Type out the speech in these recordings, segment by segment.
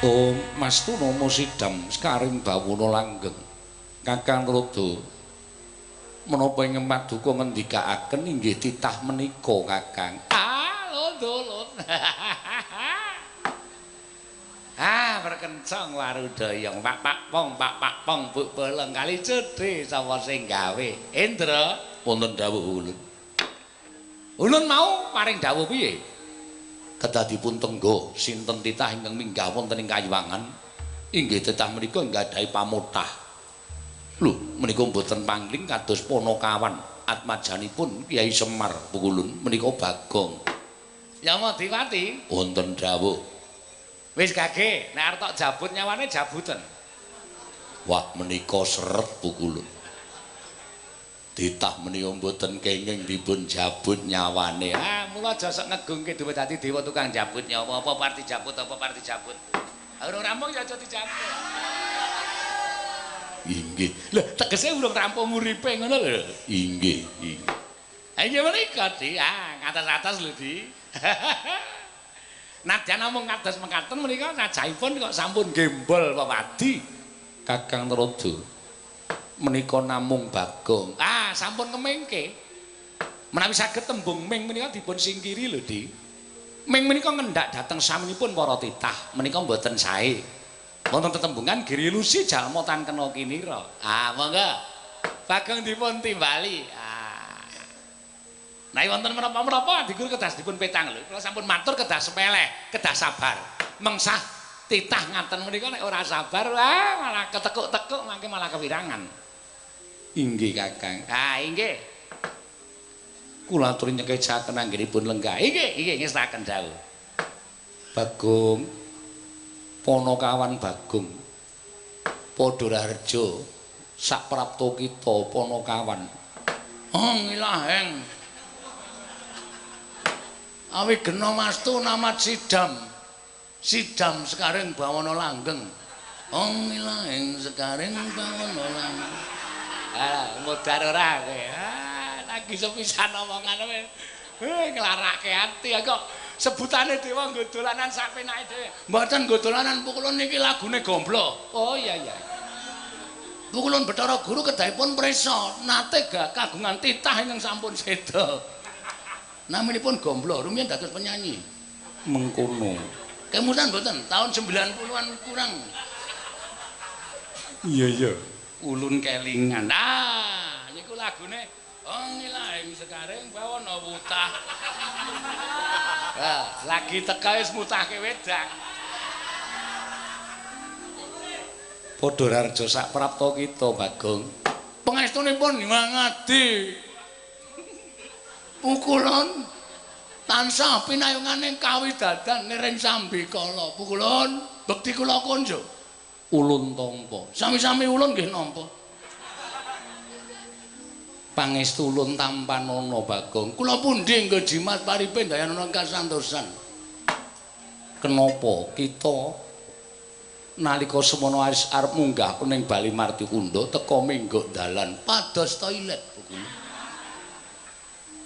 Oh, Mas Tunomo Sidam sekaring bawana langgeng. Kakang Rada menapa ing paduka ngendikaaken inggih titah menika Kakang. Ah, lho. Ah, berkencang warudayang pak pak pong pak pak pong buk bolong kali cedhe sapa sing gawe. Indra, wonten dawuh ulun. Ulun mau paring dawuh piye? Kedah dipun tengga sinten titah ingkang minggah wonten ing kayiwangan inggih titah menika nggadahi pamotah. Lho, menika mboten pangling kados Panakawan atmajanipun Kyai Semar pukulun menika Bagong. Yamadipati, wonten dawuh. Wis gage, nek arep tok jabut nyawane jabuten. Wah, menika seret pukulun. Titah menika mboten kenging dipun jabut nyawane. Ah, mula aja sok ngegungke duwe dadi dewa tukang jabut nyawa apa parti jabut apa parti jabut. Urung rampung ya aja dijabut. Inggih. Lho, tegese urung rampung uripe ngono lho. Inggih, inggih. Ha inggih menika, Di. Ah, ngatas-atas lho, Di. Nadyan namung kados mekaten menika sajahipun kok sampun gembol pepadi. Kakang Narada menika namung Bagong. Ah, sampun kemengke. Menawi saged tembung ming menika dipun singkiri lho, Di. Ming menika ngendak dhateng saminipun para titah, menika mboten sae. Wonten tetembungan girilusi jalma tan kena kinira. Ah, monggo. Bagong dipun timbali. Ah. Nah, wonten menapa-menapa adigur kedah dipun petang lho. Kula sampun matur kedah sepeleh, kedah sabar. Mengsah titah ngaten menika nek ora sabar, wah malah ketekuk-tekuk mangke malah kewirangan. Inggih, Kakang. Ah, inggih. Kula aturi nyekecaken anggenipun lenggah. Inggih, inggih ngestaken dawuh. Bagong Panakawan Bagong Padha Raharja saprapta kita Panakawan. Oh, ngilaheng. Awi gena mastu namat sidam. Sidam sekaring bawana langgeng. Oh, ngilaheng sekaring bawana langgeng. Ah, modar ora kowe. Ah, lagi sepisan omongan kowe. Nglarake ati kok sebutane dewa nggo dolanan sak penake dhewe. Mboten nggo dolanan pukulun niki lagune gomblo. Oh iya iya. Pukulun Bathara Guru kedahipun prisa nate kagungan titah ingkang sampun seda. Naminipun Gomblo, rumiyin dados penyanyi. Mengkono. Kemutan mboten tahun 90-an kurang. Iya iya. Ulun kelingan. Ah, niku lagune oh ngilahing sekaring bawana wutah. Ah, lagi teka wis mutahke wedang. Padha Raharja sak prapta kita, Bagong. Pangestunipun Ngadi. Pukulun tansah pinayungane kawidadan niring sambikala. Pukulun bekti kula konjo. Ulun tampa. Sami-sami ulun nggih nampa. Pangestu ulun tampanana, Bagong. Kula pundi nggo jimat paripe ndayanana kasantosan. Kenapa kita nalika semono arep munggah ning Bali Martikunda teka menggok dalan pados toilet pukulun.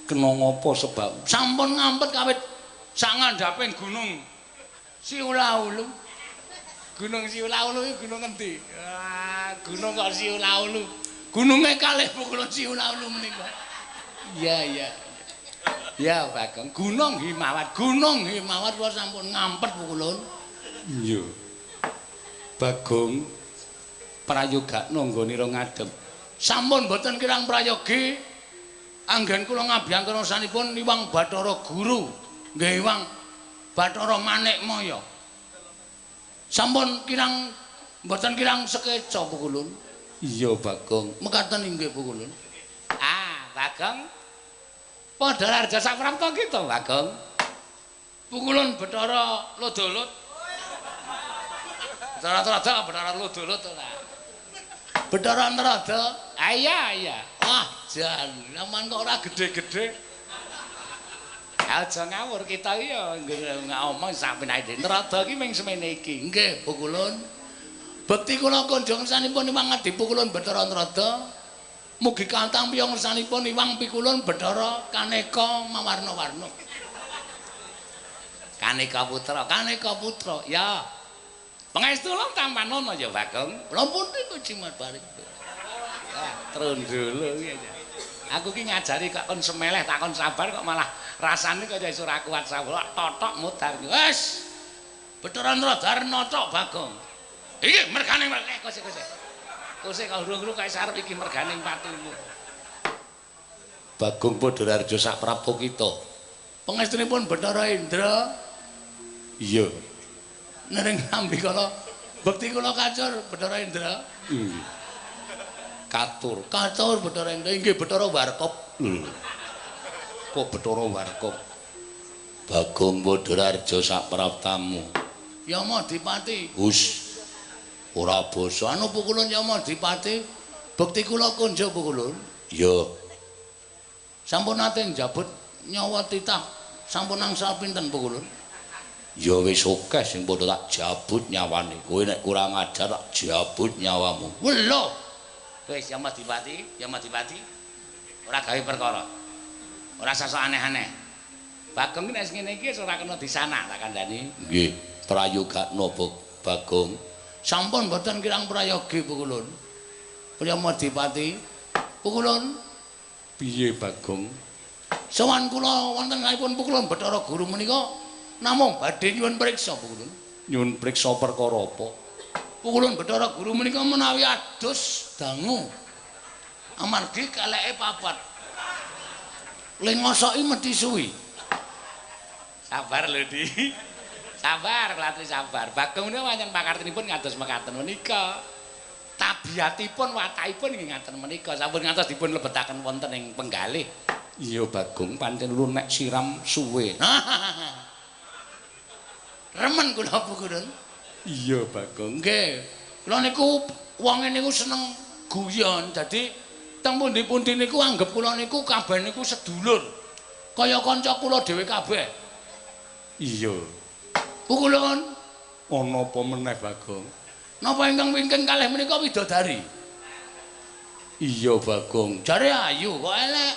Kena ngapa sebab? Sampun ngampet kawit sak ngandhaping gunung Siulaulu. Gunung Siulaulu iki gunung endi? Wah, gunung kok Siulaulu. Gununge kalih pukulun Siulaulu menika. Iya, iya. Ya, Bagong, Gunung Himawat, Gunung Himawat kok sampun ngampet pukulun. Iya. Bagong prayogakno nggonira ngadhep. Sampun mboten kirang prayogi. Anggen kula ngabiyantara sanipun Iwang Bathara Guru, nggih Iwang Bathara Manikmaya. Sampun kirang mboten kirang sekeca pukulun. Iya, Bagong. Mekaten inggih pukulun. Ah, Bagong. Padha Raharja saprapta kita, Bagong. Pukulun Bathara Lodolot. Bathara Narada, Bathara Lodolot ora. Bathara Narada. Ah iya, iya. Wah, jan, aman kok ora gede-gede. Aja ngawur kita iki ya ngomong sak penake. Narada iki ming semene iki. Nggih, pukulun. Bekti kula konjong sanipun Iwang Adi Pukulun Bathara Narada. Mugi katampi ngersanipun Iwang Pikulun Bathara kaneka mawarna-warna. Kaneka putra, kaneka putra. Ya. Pangestu lho tampanono ya Bagong. Lha pundi kok jimat balik. Ah, trondolo iki. Aku ki ngajari kok kon semeleh tak kon sabar kok malah rasane kaya iso ora kuat sabar. Totok mudar. Wis. Bathara Ndradar nocok Bagong. Iki mergane kose-kose. Kose kok urung-urung kae sarep iki merganing patimu. Bagong Padhararja sak prapta kita. Pangestunipun Bathara Indra. Iya. Nering nampi kala bekti kula kacur Bathara Indra. Nggih. Katur. Katur Bathara Indra inggih Bathara Warkop. Kok Bathara Warkop? Bagong Padhararja sak praptamu. Yama Dipati. Hus. Ora basa. Anu pukulun Yama Dipati. Bekti kula konjo pukulun. Iya. Sampun nate njabut nyawa titah sampun angsal pinten pukulun? Ya wis akeh sing padha tak jabut nyawane. Kowe nek kurang ajar tak jabut nyawamu. Lho. Wis Yama Dipati, Yama Dipati. Ora gawe perkara. Ora sasok aneh-aneh. Bagong nek ngene iki wis ora kena disanak tak kandhani. Nggih, prayogakno Bagong. Sampun mboten kirang prayogi pukulun. Yama Dipati. Pukulun. Piye Bagong? Sowan kula wonten kalihipun pukulun Bathara Guru menika namung badhe nyuwun priksa pukulun. Nyuwun priksa perkara apa? Pukulun Bathara Guru menika menawi adus dangu. Amargi keleke papat. Le ngosoki mesti suwi. Sabar lho, Di. Sabar, kula sabar. Bagong menika pancen pakartinipun ngados mekaten menika. Tabiatipun watakipun nggih ngaten menika sampun ngantos dipun lebetaken wonten ing penggalih. Iya Bagong, pancen lu nek siram suwe. Remen kula pukulun. Iya Bagong. Nggih. Kula niku wonge niku seneng guyon. Dadi teng pundi-pundi niku anggep kula niku kabeh niku sedulur. Kaya kanca kula dhewe kabeh. Iya. Pukulun ana apa meneh Bagong? Napa ingkang wingking kalih menika widodari? Iya Bagong. Jare ayu kok elek.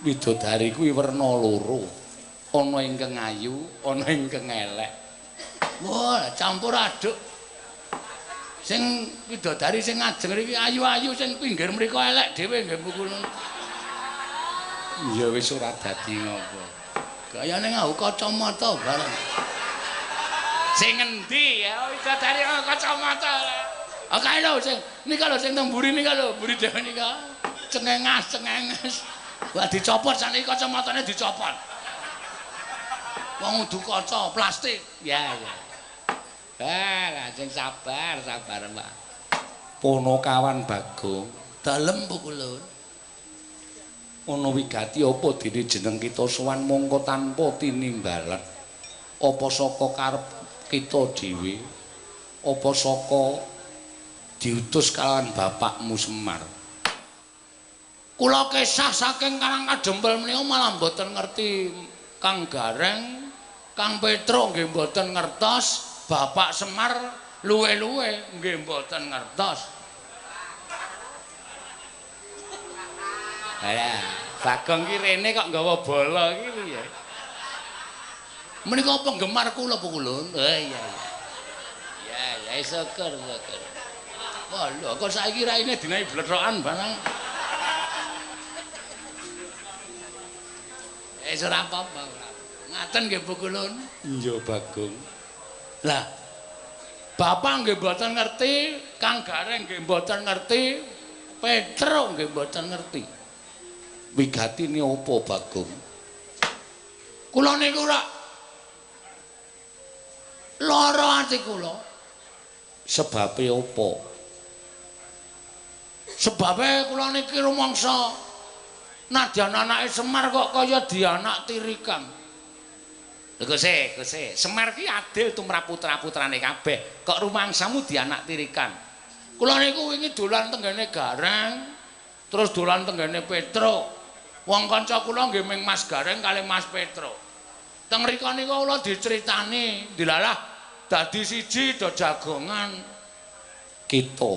Widodari kuwi werna loro. Ana ingkang ayu, ana ingkang elek. Wah, campur aduk. Sing widodari sing ngajeng mriki ayu-ayu, sing pinggir mriku elek dhewe nggih pukulun. Ya wis ora dadi ngopo. Gayane nganggo kacamata bareng. Sing ngendi ya widodari kacamata. Ah kae lho sing nika lho sing teng mburi nika lho, mburi dhewe nika. Cengengas, cengenges. Wah dicopot saniki kacamatane dicopot. Wong udu kaca plastik. Ya ya. Lah sing sabar, sabar, Pak. Ponokawan Bagong, dalem pukulun. Ana wigati apa dene jeneng kita sowan mongko tanpa tinimbalan. Apa saka karep kita dhewe? Apa saka diutus kalawan bapakmu Semar? Kula kesah saking Karang Kadempel menika malah mboten ngerti Kang Gareng, Kang Petruk nggih mboten ngertos, Bapak Semar luwe-luwe nggih mboten ngertos. Lah, Bagong ki rene kok nggawa bola iki piye? Menika penggemar kula pukulun. Oh iya iya. Ya ya syukur syukur. Wah lho kok saiki raine dinahi blethokan barang. Wis ora apa-apa. Ngaten nggih pukulun. Iya Bagong. Lah Bapak nggih mboten ngerti, Kang Gareng nggih mboten ngerti, Petruk nggih mboten ngerti. Wigatine apa Bagong? Kula niku ora lara ati kula. Sebabe apa? Sebabe kula niki rumangsa nadyan anake Semar kok kaya dianak tirikan. Lho Guse, Guse, Semar ki adil tumrap putra-putrane kabeh. Kok rumangsamu dianak tirikan? Kula niku wingi dolan tenggene Gareng, terus dolan tenggene Petruk. Wong kanca kula nggih ming Mas Gareng kalih Mas Petruk. Teng mriku niku kula diceritani, dilalah dadi siji do jagongan. Kita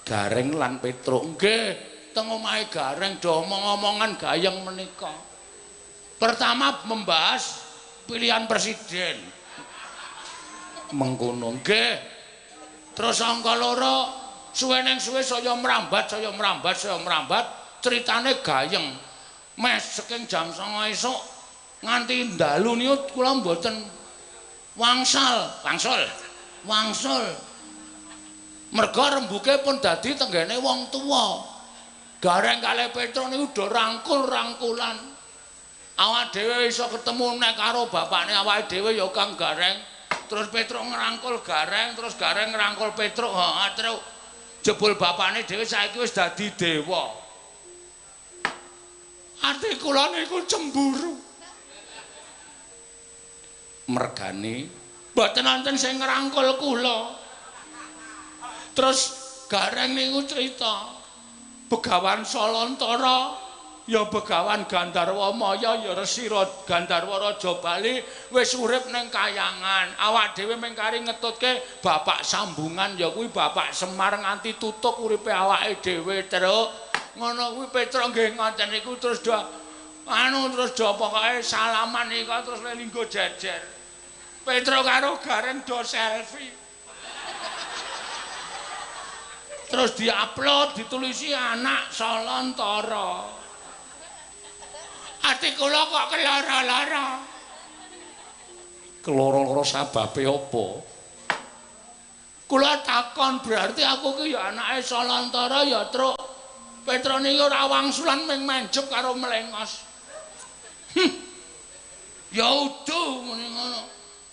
Gareng lan Petruk nggih teng omahe Gareng do omong-omongan gayeng menika. Pertama membahas pilihan presiden. Mengkono nggih. Terus angka loro suwe neng suwe saya mrambat, saya mrambat, saya mrambat, critane gayeng. Mes saking jam 09.00 esuk nganti dalu niku kula mboten wangsal, wangsul. Wangsul. Merga rembuke pun dadi tenggene wong tuwa. Gareng kalih Petruk niku do rangkul-rangkulan. Awak dhewe iso ketemu nek karo bapakne awake dhewe ya Kang Gareng. Terus Petruk ngrangkul Gareng, terus Gareng ngrangkul Petruk. Heeh, Truk. Jebul bapakne dhewe saiki wis dadi dewa. Ati kula niku cemburu. Mergane mboten wonten sing ngrangkul kula. Terus Gareng niku crita Begawan Salantara ya Begawan Gandharwa Maya ya Resi Gandharwa Raja Bali wis urip ning kayangan. Awak dhewe mung kari ngetutke bapak sambungan ya kuwi Bapak Semar nganti tutuk uripe awake dhewe, Truk. Ngono kuwi Petruk nggih ngoten niku terus do anu terus do pokoke salaman iku terus linggo jejer. Petruk karo Gareng do selfie. Terus diupload ditulisi anak Salantara. Ati kula kok kelara-lara. Keloro-loro sababe apa? Kula takon berarti aku ki ya anake Salantara ya, Truk. Petruk niki ora wangsulan ming menjep karo melengos. Ya udu muni ngono.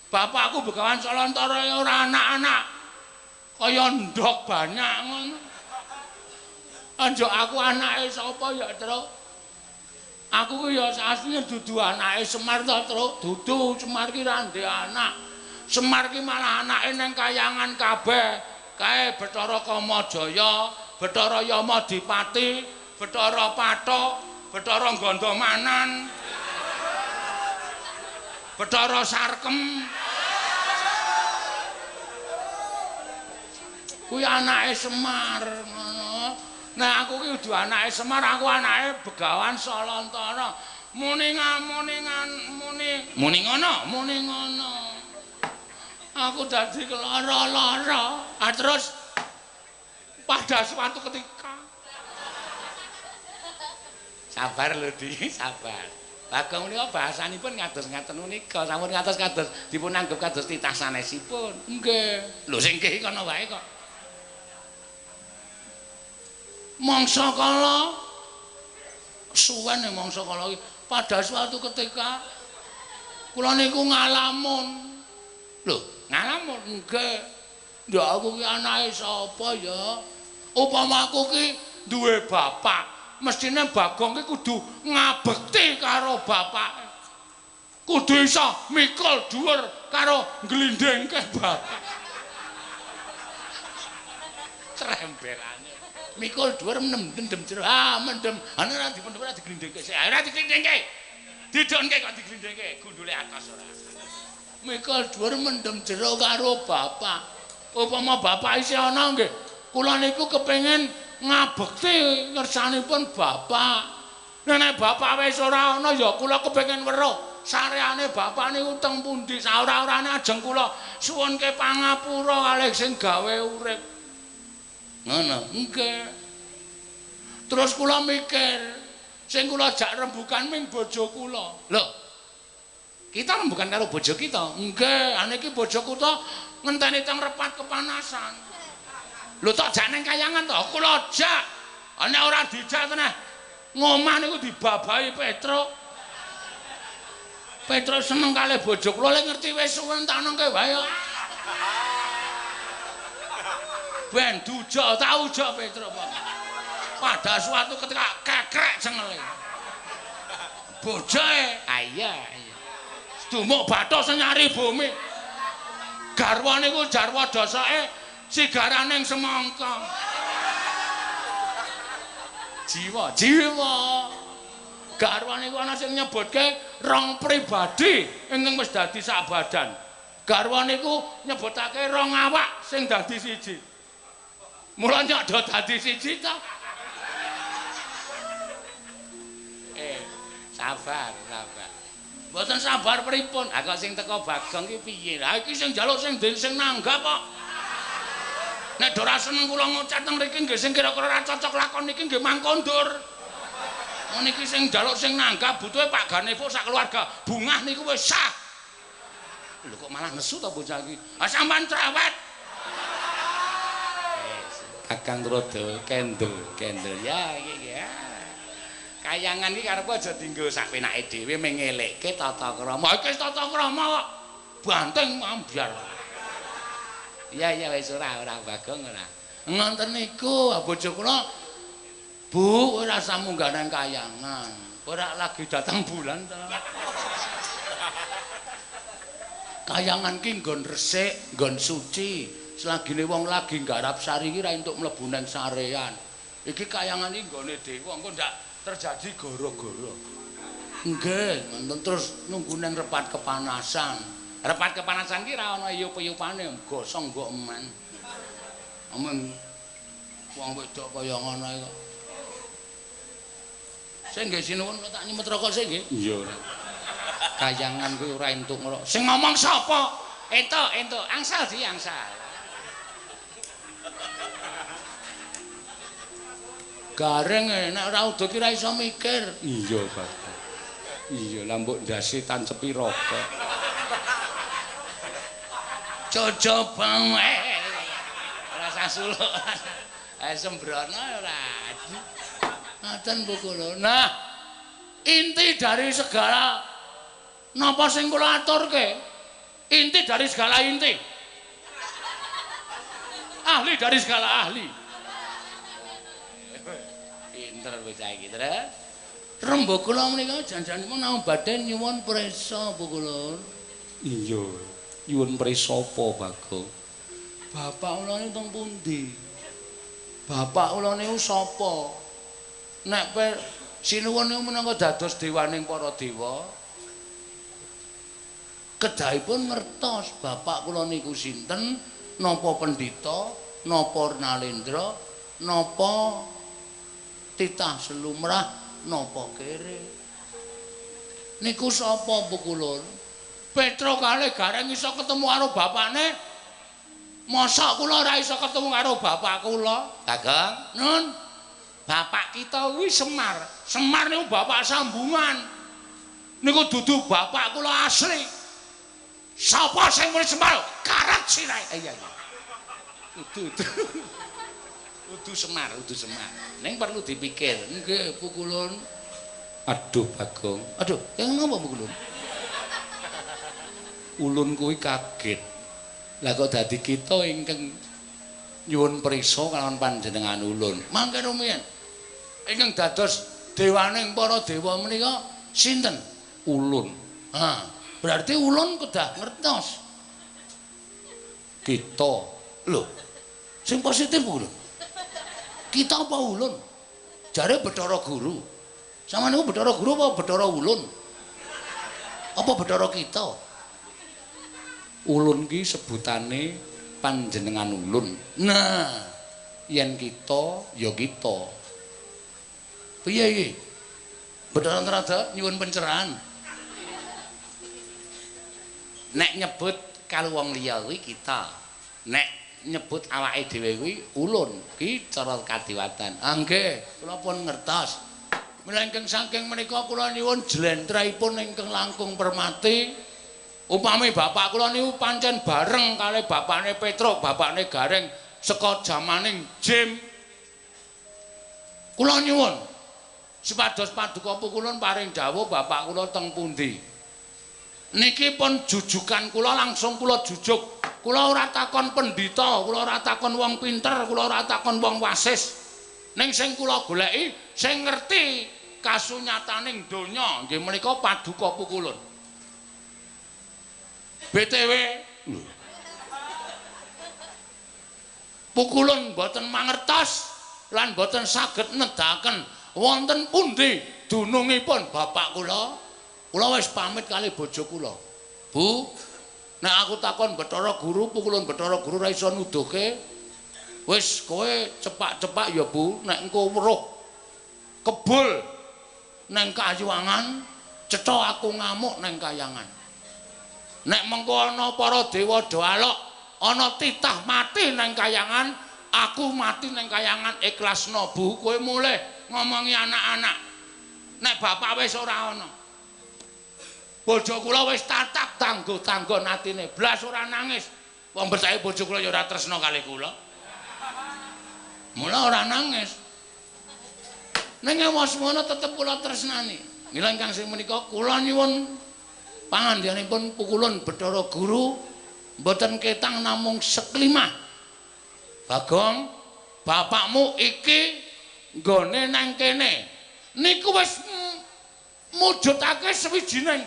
Bapakku Begawan Salantara ya ora anak-anak. Kaya ndok banyak ngono. Anjuk aku anake sapa ya, Truk? Aku ki ya asline dudu anake Semar to, Truk. Dudu, Semar ki ra ndek anak. Semar ki malah anake ning kayangan kabeh. Kae Bathara Kamajaya, Bathara Yamadipati, Bathara Pathok, Bathara Gandamanan, Bathara Sarkem. Kuwi anake Semar ngono. Nah aku ki kudu anake Semar, aku anake Begawan Salantara. Muni ngamuni muni muni ngono, muni ngono. Aku dadi kelara-lara. Ah terus pada suatu ketika sabar lho Di, sabar. Bagong menika bahasanipun ngados ngaten menika, sampun ngatos-kados dipun anggep kados titah sanesipun. Nggih. Lho sing nggih kono wae kok. Mangsa kala suwen mangsa kala iki pada suatu ketika kula niku ngalamun. Lho, ngalamun nggih. Ndak aku ki anake sapa ya? Upama aku ki duwe bapak, mestine Bagong ki kudu ngabekti karo bapake. Kudu iso mikul dhuwur karo ngglindhingke bapak. Trembelane. Mikul dhuwur mendem jero. Ah, mendem. Ana ora dipendem ora diglindhingke. Ora diglindhingke. Didonke kok diglindhingke, gundule atas ora. Mikul dhuwur mendem jero karo bapak. Upama bapak isih ana nggih, kula niku kepengin ngabekti ngersanipun bapak. Nek bapak wis ora ana ya kula kepengin weruh sareane bapak niku teng pundi. Saora-orane ajeng kula suwunke pangapura kalih sing gawe urip. Ngono. Nggih. Terus kula mikir, sing kula jak rembukan ming bojo kula. Lho. Kita rembukan karo bojo kita. Nggih, ane iki bojo kula ngenteni teng repat kepanasan. Lho tok jak nang kayangan to, kula jak. Nek ora dijak teneh ngomah niku dibabahi Petruk. Petruk seneng kalih bojo kula, lek ngerti wis suwen tak nengke wae. Ben duja tak uja Petruk. Pada suatu ketika kekrek cengele. Bojoe, ah iya iya. Dumuk bathuk senyari bumi. Garwa niku jarwa dosake sigaraning semangka. Jiwa, jiwa. Garwa niku ana sing nyebutke rong pribadi ingkang wis dadi sak badan. Garwa niku nyebutake rong awak sing dadi siji. Mula nyok do dadi siji ta. Sabar, sabar. Mboten sabar pripun? Ha kok sing teko Bagong ki piye? Ha iki sing njaluk sing den sing nanggap kok. Nek do ora seneng kula ngucap teng mriki nggih sing kira-kira ora cocok lakon niki nggih mangkondur. Niki sing njaluk sing nanggap butuhe Pak Ganevo sak keluarga. Bungah niku wis sah. Lho kok malah nesu to bocah iki? Ha sampean cerewet. Kakang Tuladha kendel, kendel ya iki ya. Kayangan iki karepe aja dienggo sak penake dhewe mengelekke tata krama. Iki wis tata krama kok. Banteng ambyar. Iya iya wis ora ora Bagong ora. Ngoten niku bojo kula Bu ora usah munggah nang kayangan. Ora lagi datang bulan ta. Kayangan ki nggon resik, nggon suci. Selagine wong lagi nggarap sari iki ra entuk mlebu nang sarean. Iki kayangan iki nggone dewa, engko ndak terjadi goro-goro. Nggih, ngoten terus nunggu nang repat kepanasan. Repat kepanasan ki ra ana iyup-iyupane, gosong mbok eman. Ameng wong wedok kaya ngono iki kok. Sing nggih sinuwun kula tak nyemet rokok sik nggih. Iya ora. Kayangan kuwi ora entuk ngrok. Sing ngomong sapa? Entuk, entuk. Angsal di angsal. Gareng nek ora udo ki ora iso mikir. Iya, Bapak. Iya, lah mbok ndase tancepi rokok. Cocoba ora usah suluk. Sembrono ora. Ngaten Bu kula. Nah, inti dari segala napa sing kula aturke? Inti dari segala inti. Ahli dari segala ahli. Pinter bocah iki, terus. Rembug kula menika jan-janipun namung badhe nyuwun prisa Bu kula. Iya, nyuwun prisa apa, Bagong? Bapak kula niku teng pundi? Bapak kula niku sapa? Nek sinuwun niku minangka dados dewaning para dewa, kedahipun ngertos bapak kula niku sinten, napa pendhita, napa nalendra, napa titah selumrah, napa kere. Niku sapa Bu Kulun? Petro kalih Gareng iso ketemu karo bapakne. Mosok kula ora iso ketemu karo bapak kula? Bagong, nun. Bapak kita kuwi Semar. Semar niku bapak sambungan. Niku dudu bapak kula asli. Sapa sing muni Semar? Karet sirahe. Iya iya. Kudu kudu Semar, kudu Semar. Ning perlu dipikir. Nggih, Bu Kulun. Aduh, Bagong. Aduh, kaya ngapa Bu Kulun? Ulun kuwi kaget. Lah kok dadi kita ingkang nyuwun prisa kalawan panjenengan ulun. Mangke rumiyin. Ingkang dados dewaning para dewa menika sinten? Ulun. Ha, berarti ulun kedah ngertos. Kita. Lho. Sing positif ulun. Kita apa ulun? Jare Bathara Guru. Sama niku Bathara Guru apa Bathara Ulun? Apa Bathara kita? Ulun ki sebutane panjenengan ulun. Nah, yen kita ya kita. Piye iki? Bathara Narada nyuwun pencerahan. Nek nyebut karo wong liya kuwi kita. Nek nyebut awake dhewe kuwi ulun, ki cara kadiwatan. Ah nggih, kula pun ngertos. Mila ingkang saking menika kula nyuwun jlentrehipun ingkang langkung permati. Upami bapak kula niku pancen bareng kalih bapakne Petruk, bapakne Gareng saka jamaning Jim. Kula nyuwun supados paduka pukulun paring dawuh bapak kula teng pundi. Niki pun jujukan kula langsung kula jujuk. Kula ora takon pendhita, kula ora takon wong pinter, kula ora takon wong wasis. Ning sing kula goleki sing ngerti kasunyataning donya nggih menika paduka pukulun. BTW pukulun mboten mangertos lan mboten saged nedaken wonten pundi dunungipun bapak kula. Kula wis pamit kali bojo kula. Bu, nek aku takon Bathara Guru, pukulun Bathara Guru ora iso nuduhke. Wis kowe cepak-cepak ya Bu, nek engko weruh kebul nang kayuwangan Cetha aku ngamuk nang kayangan. Nek mengko ana para dewa do alok, ana titah mati nang kayangan, aku mati nang kayangan ikhlasno. Bu kowe mulih ngomongi anak-anak. Nek bapak wis ora ana. Bojo kula wis tatap tanggo-tanggon atine, blas ora nangis. Wong percaya bojo kula ya ora tresna kalih kula. Mula ora nangis. Ning semono tetep kula tresnani. Mila ingkang sing menika kula nyuwun pangandikanipun Pukulun Bathara Guru mboten ketang namung seklimah. Bagong, bapakmu iki nggone nang kene. Niku wis mujudake sewijining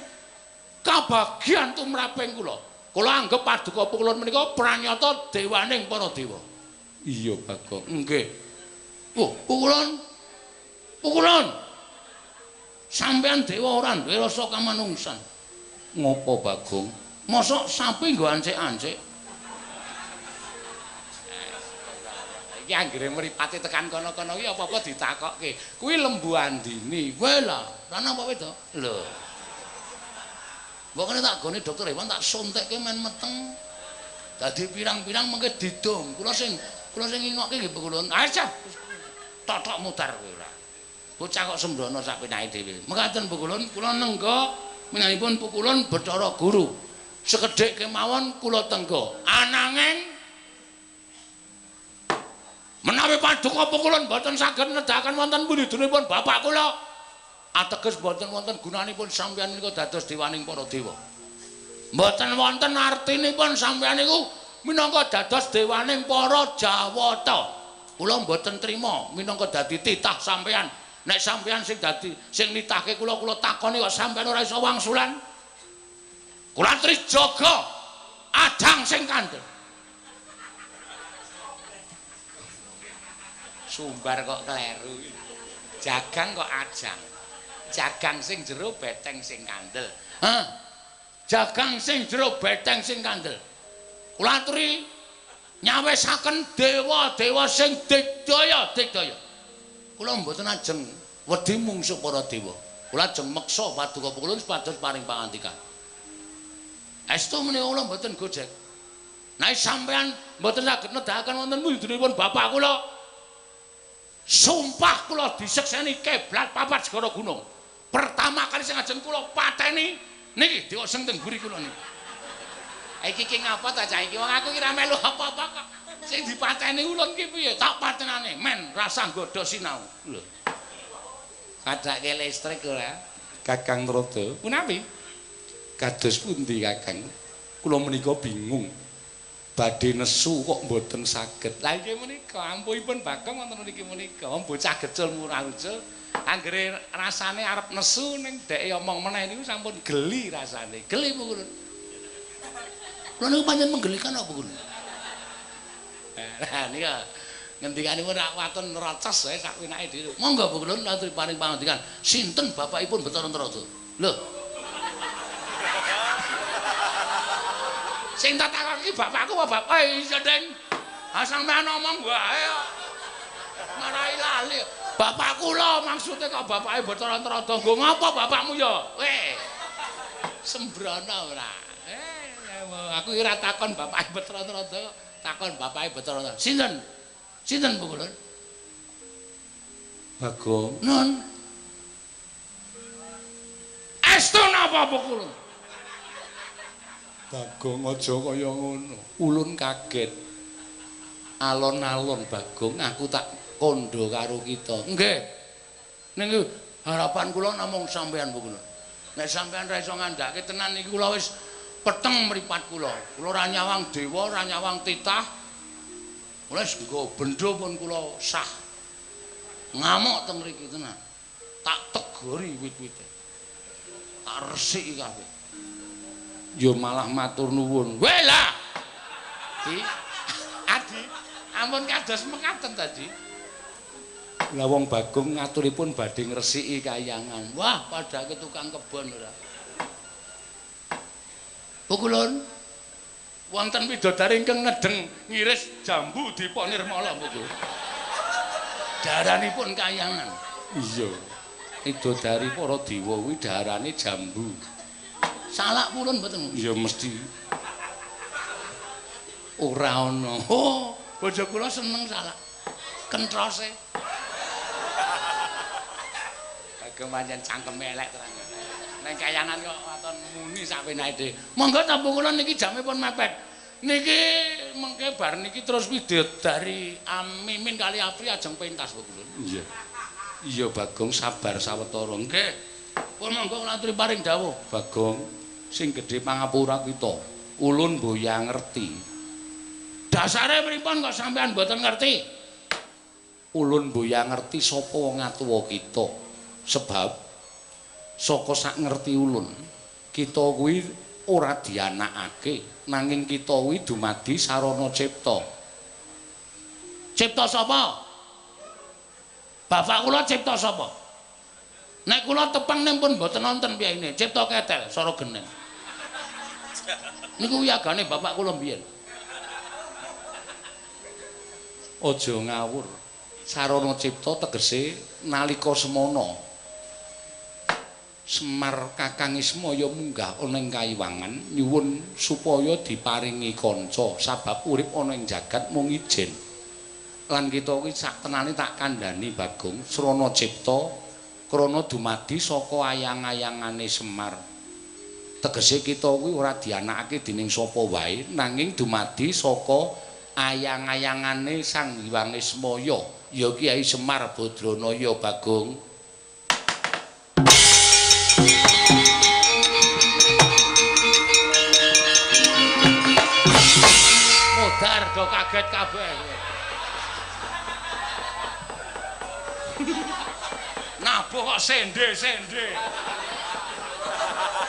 kabagyan tumraping kula. Kula anggep paduka Pukulun menika pranyata dewaning para dewa. Iya, Bagong. Nggih. Oh, Pukulun. Pukulun. Sampeyan dewa ora duwe rasa kamanungsan. Ngopo, Bagong? Mosok sapi nggo ancik-ancik? Iki anggere mripate tekan kono-kono iki apa-apa ditakokke. Kuwi Lembu Andini. Kowe lho, lanang apa wedok? Lho. Mbok kene tak gone dokter hewan tak suntikke men meteng. Dadi pirang-pirang mengke didum. Kula sing ngingokke nggih Pukulun. Aja. Totok mutar kowe ora. Bocah kok sembrono sak penake dhewe. Mekaten Pukulun, kula nengga minanipun Pukulun Bathara Guru. Sekedhik kemawon kula tengga. Ananging menawi paduka Pukulun mboten saged nedahaken wonten pundhutipun bapak kula, ateges mboten wonten gunanipun sampeyan menika dados dewaning para dewa. Mboten wonten artinipun sampeyan niku minangka dados dewaning para Jawata. Kula mboten trima minangka dadi titah sampeyan. Nek sampeyan sing dadi sing nitahke kula, kula takoni kok sampeyan ora iso wangsulan. Kula trijaga adang sing kandel. Sumbar kok kleru. Jagang kok ajang. Jagang sing jero beteng sing kandel. Hah? Jagang sing jero beteng sing kandel. Kula aturi nyawisaken dewa-dewa sing digdaya digdaya. Kula mboten ajeng wedi mungsuh para dewa. Kula ajeng meksa paduka Pukulun supados paring pangandikan. Estu menika kula mboten gojek. Nek sampeyan mboten saged nedahaken wonten wujudipun bapak kula, sumpah kula disekseni kiblat papat segara gunung. Pertama kali sing ajeng kula pateni niki dewa sing teng mburi kula niki. Iki ki ngapa ta cah iki? Wong aku ki ra melu apa-apa kok. Sing dipateni ulun ki piye? Tak patenane men rasah nggodha sinau. Lho. Padake listrik ora? Kakang Trada. Punapi? Kados pundi Kakang? Kula menika bingung. Badhe nesu kok mboten saged. Lah iki menika ampuhipun Bagong wonten mriki menika. Wong bocah gecul murah ucul, anggere rasane arep nesu ning dheke omong meneh niku sampun geli rasane. Geli Pukulun. Kula niku pancen menggelikan apa Pukulun? Lah nika ngendikanipun rak waton rocos wae sak penake dhewe. Monggo Pukulun aturi paring pangandikan. Sinten bapakipun Bathara Trada? Lho. Sing tak takoki bapakku apa bapak? Iya, Deng. Ha sampean omong wae kok. Marai lali. Bapak kula maksude kok bapake Bathara Trada. Nggo ngapa bapakmu ya? Weh. Sembrono ora. Aku ora takon bapake Bathara Trada, takon bapake Bathara Trada. Sinten? Sinten Pukulun? Bagong. Nun. Estu napa Pukulun? Bagong aja kaya ngono. Ulun kaget. Alon-alon Bagong, aku tak kandha karo kita. Nggih. Ning harapan kula namung sampeyan Pukulun. Nek sampeyan ra iso ngandhake tenan iki kula wis peteng mripat kula. Kula ora nyawang dewa, ora nyawang titah. Kula wis nggo bendho pun kula sah. Ngamuk teng mriki tenan. Tak tegori wit-wite. Tak resiki kabeh. Ya malah matur nuwun. Weh lah. Di Adi, ampun kados mekaten tadi. Lah wong Bagong ngaturipun badhe ngresiki kayangan. Wah, padake tukang kebon ora. Pukulun wonten widodari ingkang nedheng ngiris jambu dipa nirmala puku. Daranipun kayangan. Iya. Widodari para dewa kuwi daharane jambu. Salak purun mboten? Ya mesti. Ora ana. Oh, bojo kula seneng salak. Kentrose. Bagong pancen cangkeme elek tenan. Neng kayangan kok waton muni sak penake dhewe. Monggo tampu kula niki jame pun mepet. Niki mengke bar niki terus widodari Amimin kali Apri ajeng pentas kula. Iya. Iya Bagong sabar sawetara. Nggih. Pun monggo kula aturi paring dawuh. Bagong sing gedhe pangapura kita. Ulun boya ngerti. Dasare pripun kok sampean mboten ngerti? Ulun boya ngerti sapa wong atuwa kita. Sebab saka sak ngerti ulun, kita kuwi ora dianakake, nanging kita kuwi dumadi sarana cipta. Cipta sapa? Bapak kula cipta sapa? Nek kula tepang ning pun mboten nonton piyayine, cipta ketel sora geneng. Niku wiyagane bapak kula mbiyen. Aja ngawur. Sarana cipta tegese nalika semana Semar Kakang Ismaya munggah ana ing kayiwangan nyuwun supaya diparingi kanca sabab urip ana ing jagat mung ijen. Lan kita kuwi sak tenane tak kandhani Bagong srana cipta krana dumadi saka ayang-ayangane Semar. Tegese kita kuwi ora dianakake dening sapa wae nanging dumadi saka ayang-ayangane Sang Hyang Ismaya ya Kyai Semar Badranaya Bagong. Modar do kaget kabeh. Nabuh kok sende-sende.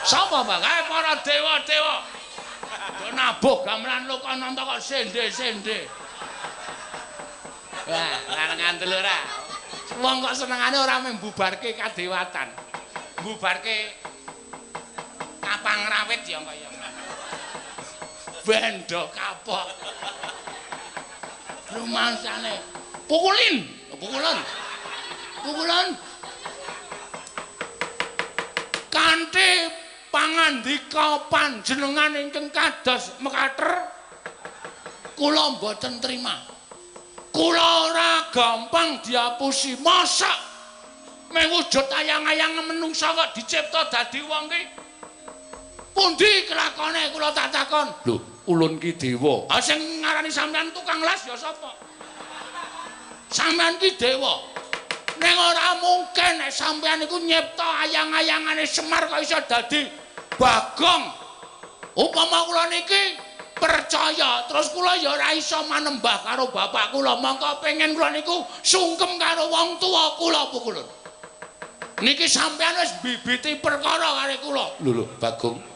Sapa Bang? Kae para dewa-dewa. Do nabuh gamelan Lokananta kok sende-sende. Wah, lanang ora. Wong kok senengane ora mung mbubarke kadewatan. Mbubarke kapang rawit ya kaya. Bendo kapok. Rumangsane pukulin, pukulan. Pukulan. Kanthi pangandika panjenengan ingkang kados mekater kula mboten trima. Kula ora gampang diapusi. Mosok mung wujud ayang-ayang menungsa kok dicipta dadi wong ki? Pundi kelakone kula tak takon? Lho, ulun ki dewa. Ha sing ngarani sampean tukang las ya sapa? Sampean ki dewa. Ning ora mungkin nek sampean iku nyipta ayang-ayangane Semar kok iso dadi Bagong. Upama kula niki percaya, terus kula ya ora iso manembah karo bapak kula, mongko pengen kula niku sungkem karo wong tuwa kula pukulun. Niki sampean wis mbibiti perkara karo kula. Lho lho, Bagong.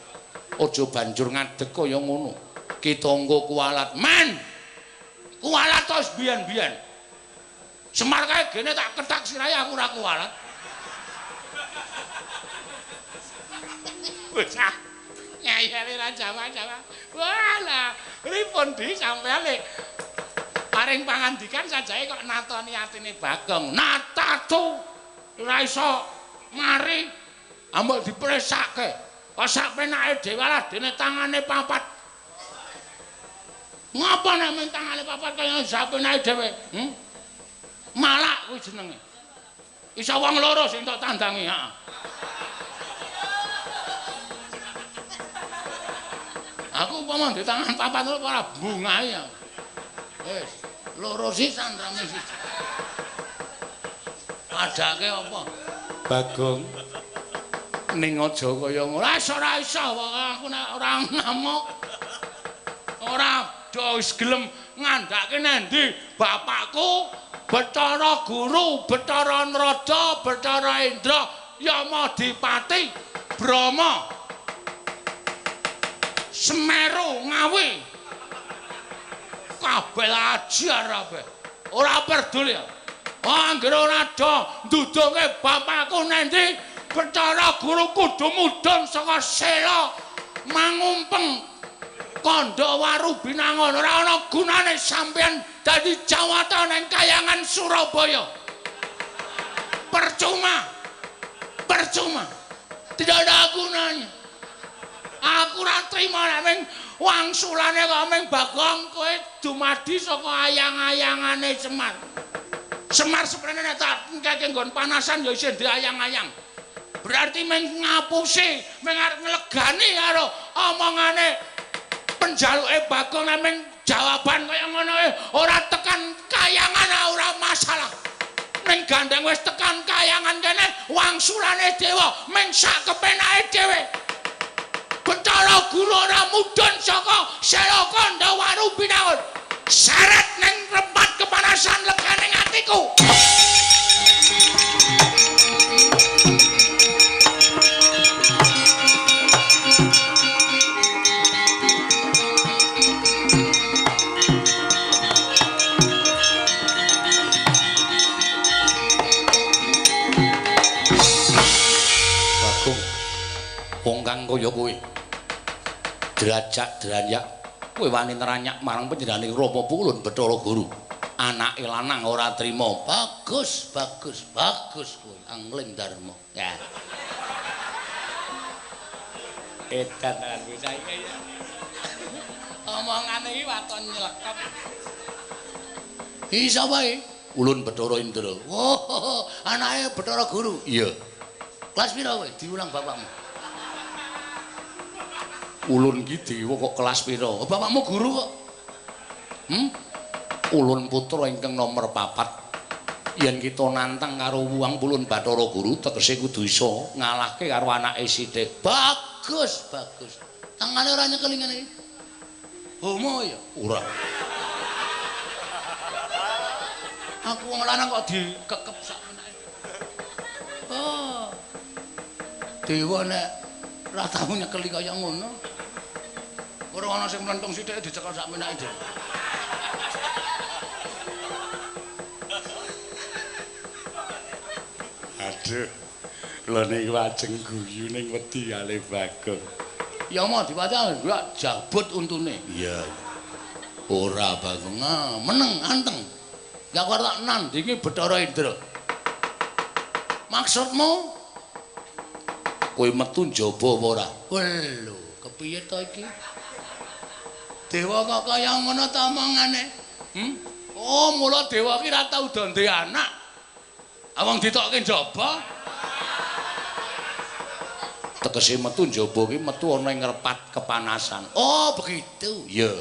Aja banjur ngadeg kaya ngono. Kita engko kualat. Men. Kualat terus biyen-biyen. Semar kae gene tak ketak sirahe aku ora kualat. Bocah ngeyele ra Jawa-Jawa. Walah, pripun di sampeyan lek paring pangandikan sajae kok natoni atine Bagong. Natatu ora iso mari ambek dipresake. Kok sak penake dhewe lah dene tangane papat. Ngapa nek men tangane papat kaya sak penake dhewe? Malak kuwi jenenge. Iso wong loro sing tok tandangi, heeh. Aku umpama ndek tangan papat loro ora bungahe ya. Wis, loro sisan rame siji. Padake apa? Bagong. Ning aja kaya ngono. Ora iso aku nek ora ngamuk. Ora do wis gelem ngandhake nendi bapakku Bathara Guru, Bathara Narada, Bathara Indra, Yamadipati, Brahma, Semeru, Ngawi. Kabeh ajar kabeh. Ora peduli. Anggere ora do ndudunge bapakku nendi Bathara Guru kudu mudhun saka sela mangumpeng kandha waru binangun. Ora ana gunane sampeyan dadi jawata ning kayangan Surabaya. Percuma. Percuma. Tidak ada gunanya. Aku ora trima nek ming wangsulane kok ming Bagong kowe dumadi saka ayang-ayangane Semar. Semar seprene nek tak engkeke nggon panasan ya isih diayang-ayang. Berarti ming ngapusi, ming arep nglegani karo omongane penjaluke Bagong nek ming jawaban kaya ngono ora tekan kayangan ora masalah. Ning gandeng wis tekan kayangan kene wangsulane dewa ming sak kepenake dhewe. Bathara Guru ora mudhun saka Sela Kandha Waru Binangun. Seret ning rempat kepanasan legane atiku. Bagong, wong kang kaya kowe derajat deranyak kowe wani neranyak marang panjenengane Rama Pulun Bathara Guru. Anake lanang ora trima. Bagus, bagus, bagus kowe Angling Darma. Ya. Edan tenan bocah iki ya. Omongane iki waton nyelekep. Iki sapa iki? Ulun Bathara Indra. Wah, anake Bathara Guru. Iya. Kelas pira kowe? Diulang bapakmu. Ulun ki dewa kok kelas pira? Oh, bapakmu guru kok. Ulun putra ingkang nomor 4. Yen kita nantang karo Wuang Pulun Bathara Guru tegese kudu iso ngalahke karo anake sithik. Bagus, bagus. Tangane ora nyekeli ngene iki. Homo ya? Ora. Aku wong lanang kok dikekep sak menake. Oh. Dewa nek ora tau nyekeli kaya ngono. Ora ana sing mlentung sithik dicekel sak menake dhewe. Aduh. Kula niku ajeng guyu ning wedi kalih Bagong. Ya mau diwaca gak jabut untune. Iya. Ora Bagong, meneng anteng. Ya aku tak nandingi Bathara Indra. Maksudmu kowe metu njaba apa ora? Lho, kepiye to iki? Dewa kok kaya ngono ta omongane? Oh, mula dewa ki ora tau do ndek anak. Wong ditokke njaba. Tegese metu njaba ki metu ana ing repat kepanasan. Oh, begitu. Iya.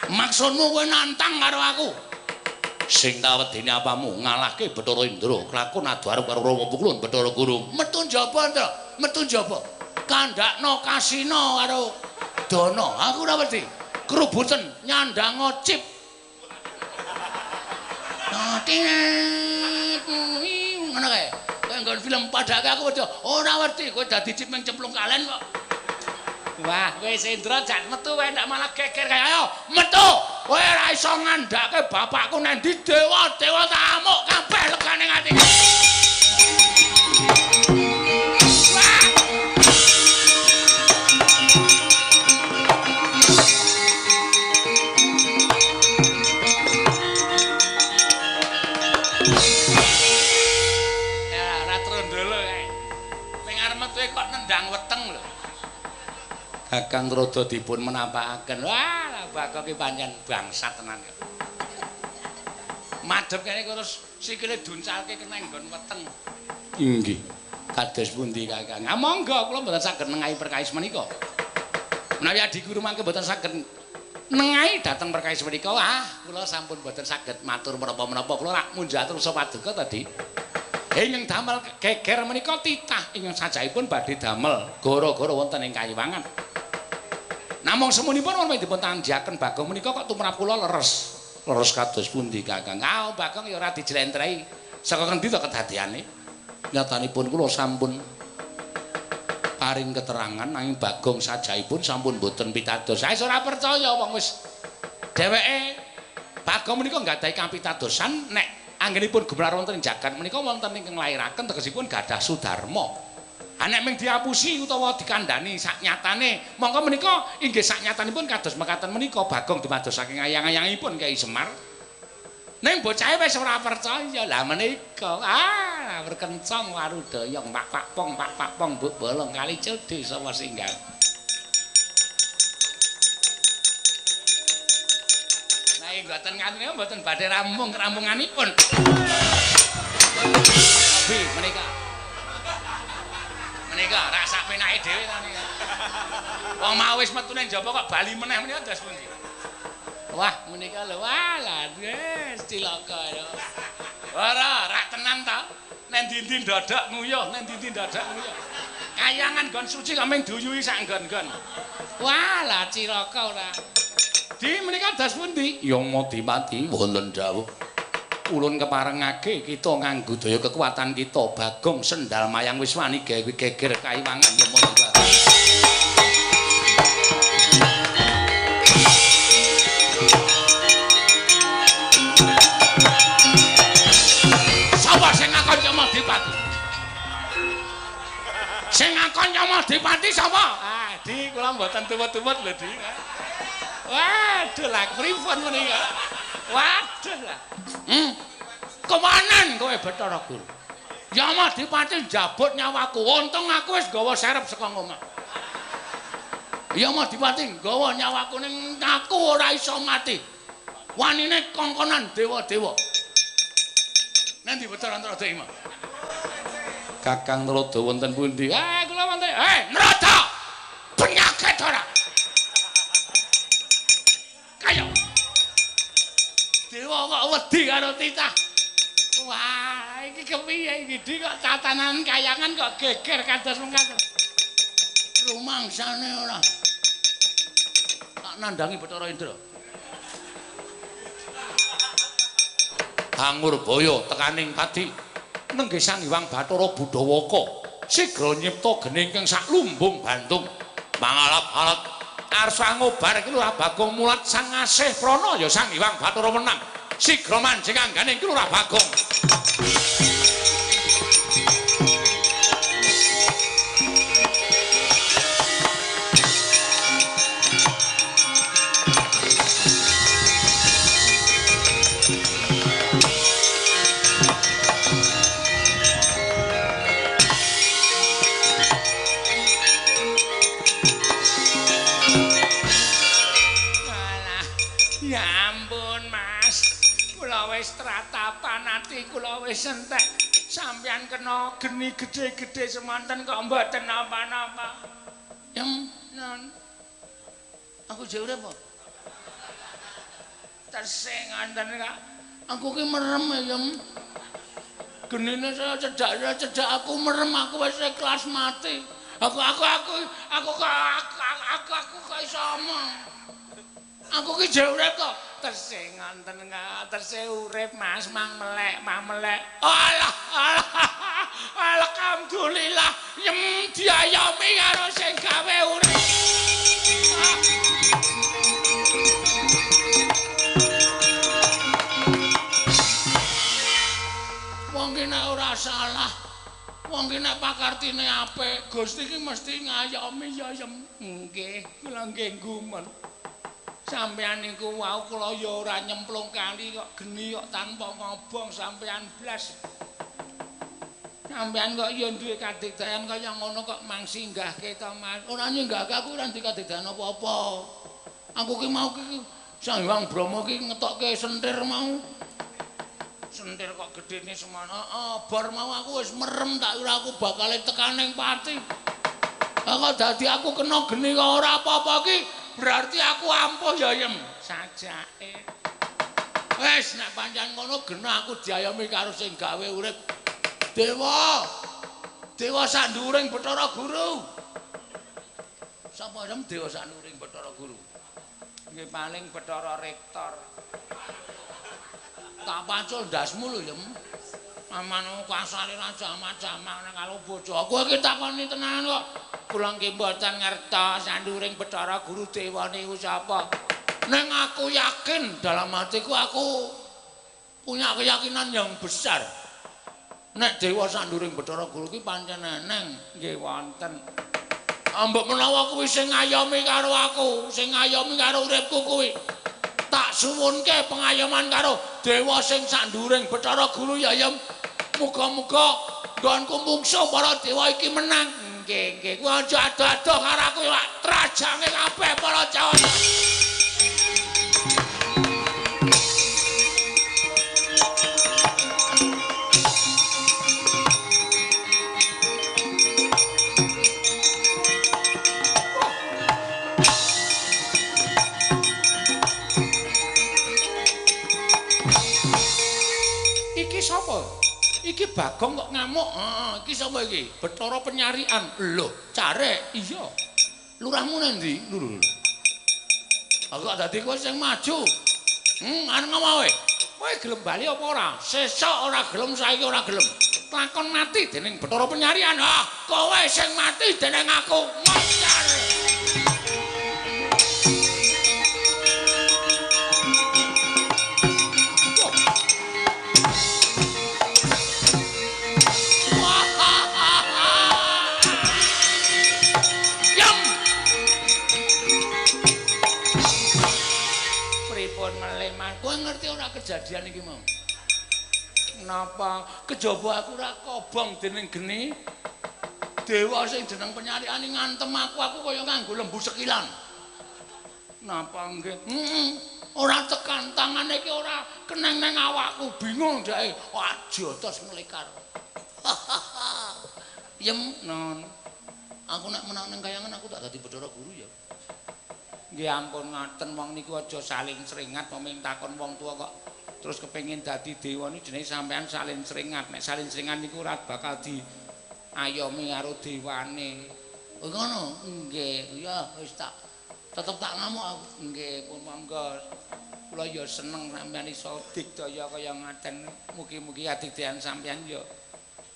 Maksudmu kowe nantang karo aku? Sing tak wedeni apamu ngalahke Bathara Indra kelakon adu arep karo Rama Pukulun Bathara Guru. Metu njaba, Indra. Metu njaba. Kandhakno kasina karo Dana. Aku ora wedi. Krubuten nyandang cip. Ngono kae. Kowe nggon film padake aku wedi. Ora wedi, kowe dadi cip ming cemplung kalen kok. Wah, kowe Indra jan metu kowe ndak malah geger kae. Ayo, metu. Kowe ora iso ngandhake bapakku nang ndi dewa, dewa tak amuk kabeh legane ati. Wah. Ya, ora trondolo kae. Ning arep metu kok nendang weteng lho. Kakang Rada dipun menapakaken. Wah, Bagong ki pancen bangsat tenan. Madhep kene terus sikile duncalke kena nggon weteng. Inggih. Kados pundi Kakang? Ah monggo kula mboten saged nengahi perkawis menika. Menawi adi guru mangke mboten saged nengahi dhateng perkawis menika, ah kula sampun mboten saged matur menapa-menapa. Kula rak munjatur paduka tadi. Ingkang damel geger menika titah ingkang sajaipun badhe damel gara-gara wonten ing Kayiwangan. Namung semunipun wonten dipun tanjaken Bagong menika kok tumrap kula leres. Leres kados pundi Kakang? Ah Bagong ya ora dijlentrehi. Saka ngendi to kedadeane? Nyatanipun kula sampun paring keterangan nanging Bagong sajaipun sampun boten pitados. Saya ora percaya wong wis dheweke Bagong menika nggadahi kapitadosan nek anggenipun gumelar wonten ing jagat menika wonten ingkang nglairaken tegesipun gadah sudarma. Nek ming diapusi utawa dikandhani saknyatane, mongko menika inggih saknyatanipun kados mekaten menika Bagong dumados saking ayang-ayangipun Kyai Semar. Ning bocahe wis ora percaya. Lah menika, ah Kawur kencong warudayang pak pak pong pak pak pong buk bolong kali cedhe sapa singgah. Nah mboten ngaten mboten badhe rampung kerampunganipun. Bi menika. Menika rak sak penake dhewe ta menika. Wong mau wis metu nang njaba kok bali meneh menika dos pundi? Wah, menika lho, wah lah wis cilaka ya. Ora, rak tenan ta. Nang ndi-ndi ndodok nguyuh, nang ndi-ndi ndodok nguyuh. Kayangan nggon suci kok mung duyuhi sak nggon-nggon. Wah, lah cilaka ora. Di menika dos pundi? Yamadipati wonten dawuh. Ulun keparengake kita nganggo daya kekuatan kita Bagong sendal mayang wis wani gawe geger kaiwangan Yamadipati. Sapa sing ngakon Yamadipati? Sing ngakon Yamadipati sapa? Ah, Di, kula mboten tumut-tumut lho, Di. Waduh lah, pripun menika? Waduh lah. Kemanan kowe Bathara Guru? Yamadipati njabut nyawaku. Untung aku wis nggawa serep saka omah. Yamadipati nggawa nyawaku ning aku ora iso mati. Wanine kongkonan dewa-dewa. Nanti Bathara Narada iki, Kakang Narada wonten pundi? Ah, kula wonten. Eh, Narada! Penyakit ora? Kaya dewa kok wedi karo titah. Wah, iki kepiye iki Di kok tatanan kayangan kok geger kados mengkaten. Rumangsane ora. Tak nandangi Bathara Indra. Hangurbaya tekaning pati nenggih Sang Hyang Bathara Budawaka sigra nyipta geni ingkang saklumbung bantung mangalap-alap arsa ngobar iki Lurah Bagong mulat sang asih prana ya Sang Hyang Bathara menang sigra manjing anggane iki Lurah Bagong. Kula wis entek sampeyan kena geni gedhe-gedhe semanten kok mboten napa-napa. Yem, non. Aku jek urip apa? Tesih ngonten kok. Aku ki merem ya, Yem. Genine saya cedak-cedak aku merem, aku wis ikhlas mati. Aku kok iso omong. Aku ki jek urip kok. Tesih ngonten kok, tesih urip Mas, mang melek, mang melek. Alah, alah. Alhamdulillah, yem diayomi karo sing gawe urip. Wong ki nek ora salah, wong ki nek pakartine apik, Gusti ki mesti ngayomi ya yem. Nggih, kula nggih gumun. Sampeyan niku wau kula ya ora nyemplung kali kok geni kok tanpa ngobong sampeyan blas. Sampeyan kok ya duwe kadigdayan kaya ngono kok mang singgahke to Mas. Ora nyinggahke aku ora duwe kadigdayan apa-apa. Aku ki mau ki Sang Hyang Brahma ki ngetokke sentir mau. Sentir kok gedene semono. Heeh, bar mau aku wis merem tak kira aku bakal tekaning pati. Kok dadi aku kena geni kok ora apa-apa ki. Berarti aku ampuh ya yem sajake. Wis nek pancen ngono genah aku diayomi karo sing gawe urip. Dewa. Dewa sanduring Bathara Guru. Sapa yem dewa sanduring Bathara Guru? Nggih paling Bathara Rektor. Tak pacul ndasmu lho yem. Aman kasare ra jamak-jamak nek karo bojo. Aku iki takoni tenan kok. Kula nggih mboten ngertos sanduring Bathara Guru dewa niku sapa. Ning aku yakin dalam hatiku aku punya keyakinan yang besar. Nek dewa sanduring Bathara Guru ki pancen eneng nggih wonten. Mbok menawa kuwi sing ngayomi karo aku, sing ngayomi karo uripku kuwi. Tak suwunke pengayoman karo dewa sing sanduring Bathara Guru ya yem. Muga-muga Nggonku mungsuh para dewa iki menang. Nggih, nggih. Kowe aja ado-ado karo aku ya trajange kabeh para Jawata. Iki sapa? Iki Bagong kok ngamuk. Heeh, iki sapa iki? Bathara Penyarian. Lho, carek. Iya. Lurahmu nang ndi? Lho lho. Aku kok dadi kowe sing maju. Arep ngomong kowe. Kowe gelem bali apa ora? Sesuk ora gelem, saiki ora gelem. Lakon mati dening Bathara Penyarian. Ah, kowe sing mati dening aku. Moncar. Kowe ngerti ora kejadian iki mau? Napa kejaba aku ora kobong dening geni? Dewa sing jeneng Penyariane ngantem aku, aku kaya nganggo lembu sekilan. Napa nggih? Heeh. Ora tekan tangane iki ora keneng nang awakku, bingung dheke. Wah, jotos nglekar. Yem non. Aku nek menang nang kayangan aku tak dadi Bathara Guru ya. Nggih ampun ngaten wong niku aja saling sringat mung takon wong tuwa kok terus kepengin dadi dewa niku jenenge sampean saling sringat. Nek saling sringat niku ora bakal di ayomi karo dewane. Oh ngono? Nggih. Ya wis tak tetep tak ngamuk aku. Nggih pun monggo. Kula ya seneng sampean iso digdaya kaya ngaten. Mugi-mugi adigdayan sampean ya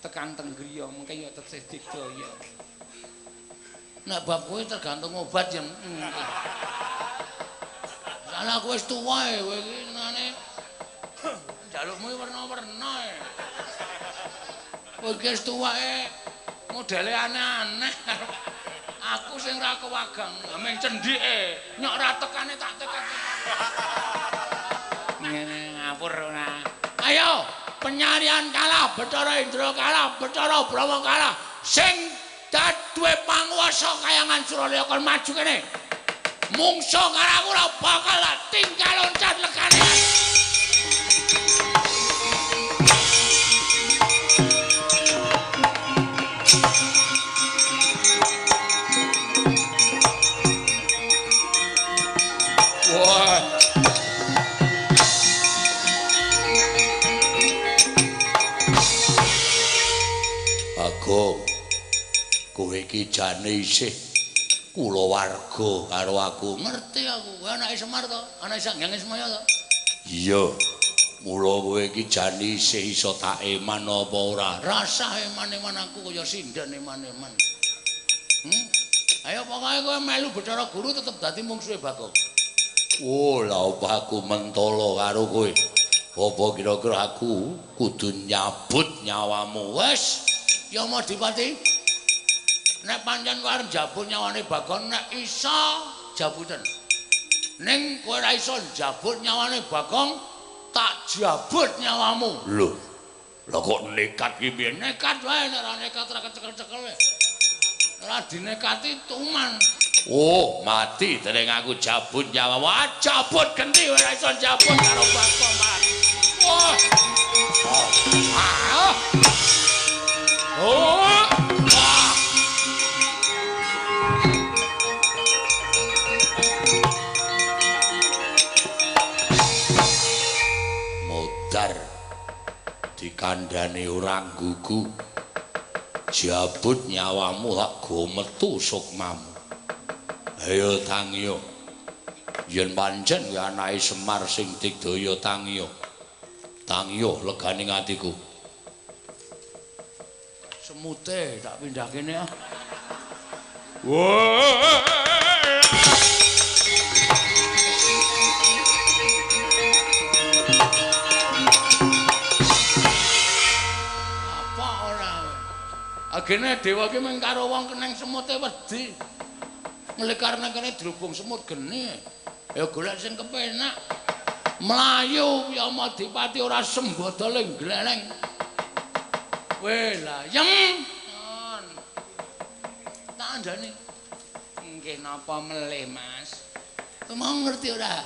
tekan teng griya mengke ya tesih digdaya. Nek bab kowe tergantung obat ya. Soale aku wis tuwa e, kowe iki senengane njalukmu werna-werna e. Kowe iki wis tuwa e, modele aneh-aneh. Aku sing ra kewagang, meng cendhike, nyok ra tekane tak tekan. Ngene ngawur ora. Ayo, Penyarian kalah, Bathara Indra kalah, Bathara Brahma kalah. Sing duwe panguwasa kayangan Suralaya kon maju kene. Mungsuh karo aku ora bakal tinggal loncat legane. Wah. Bagong, kowe iki jane isih kulawarga karo aku. Ngerti aku, kowe anake Semar to? Anake Sang Hyang Ismaya to? Iya. Mula kowe iki jane isih iso tak eman apa ora? Rasah eman-eman aku kaya sinden eman-eman. Ayo pokoke kowe melu Bathara Guru tetep dadi mungsuhe Bagong. Oh, lha apa aku mentolo karo kowe? Apa kira-kira aku kudu nyabut nyawamu? Wes, ya Madipati. Nek pancen kowe arep njabut nyawane Bagong, nek iso jabuten. Ning kowe ora iso njabut nyawane Bagong, tak jabut nyawamu. Lho. Lha kok nekat ki piye? Nekat wae, nek ora nekat ora kecekel-cekel wae. Ora dinekati tuman. Oh, mati dening aku jabut nyawamu. Wah, jabut genti ora iso njabut karo Bagong malah. Wah. Ah. Oh. Wah. Modar dikandhane ora gugu. Jabut nyawamu lak go metu sukmamu. Ayo tangiyo. Yen pancen kuwi anake Semar sing digdaya tangiyo. Tangiyo legane atiku. Semute tak pindah kene ah. Apa ora? Agene dewa ki mung karo wong keneng semute wedi. Nglekar nang kene drubung semut geni. Ya golek sing kepenak. Mlayu ya Madipati ora sembada ling gleleng. Weh lah, yem. Tak andani. Nggih napa melih, Mas? Mau ngerti ora?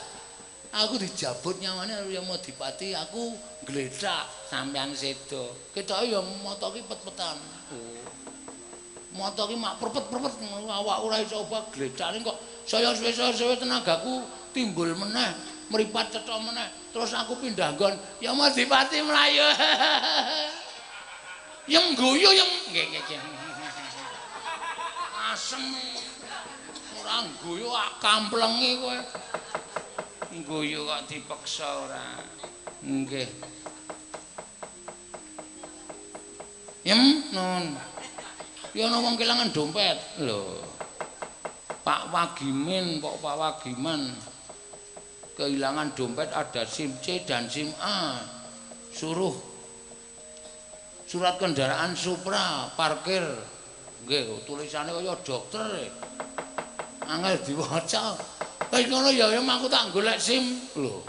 Aku dijabut nyawane karo Yamadipati, aku gledak sampean sedo. Ketoke ya mata ki pet-petan. Oh. Mata ki mak perpet-perpet awak ora iso obah gledakne kok saya suwe-suwe tenagaku timbul meneh, mripat cetha meneh. Terus aku pindah nggon, Yamadipati mlayu. Yem guyu yem. Nggih nggih. Asem. Ora guyu ak kamplengi kowe. Guyu kok dipeksa ora. Nggih. Yem nun. Ya ana wong kelangan dompet. Lho. Pak Wagimin, Pak Wagiman kehilangan dompet ada SIM C dan SIM A. Suruh surat kendaraan Supra parkir. Nggih, tulisane kaya dokter. Angel diwaca. Wis ngono ya ya aku tak golek SIM. Lho.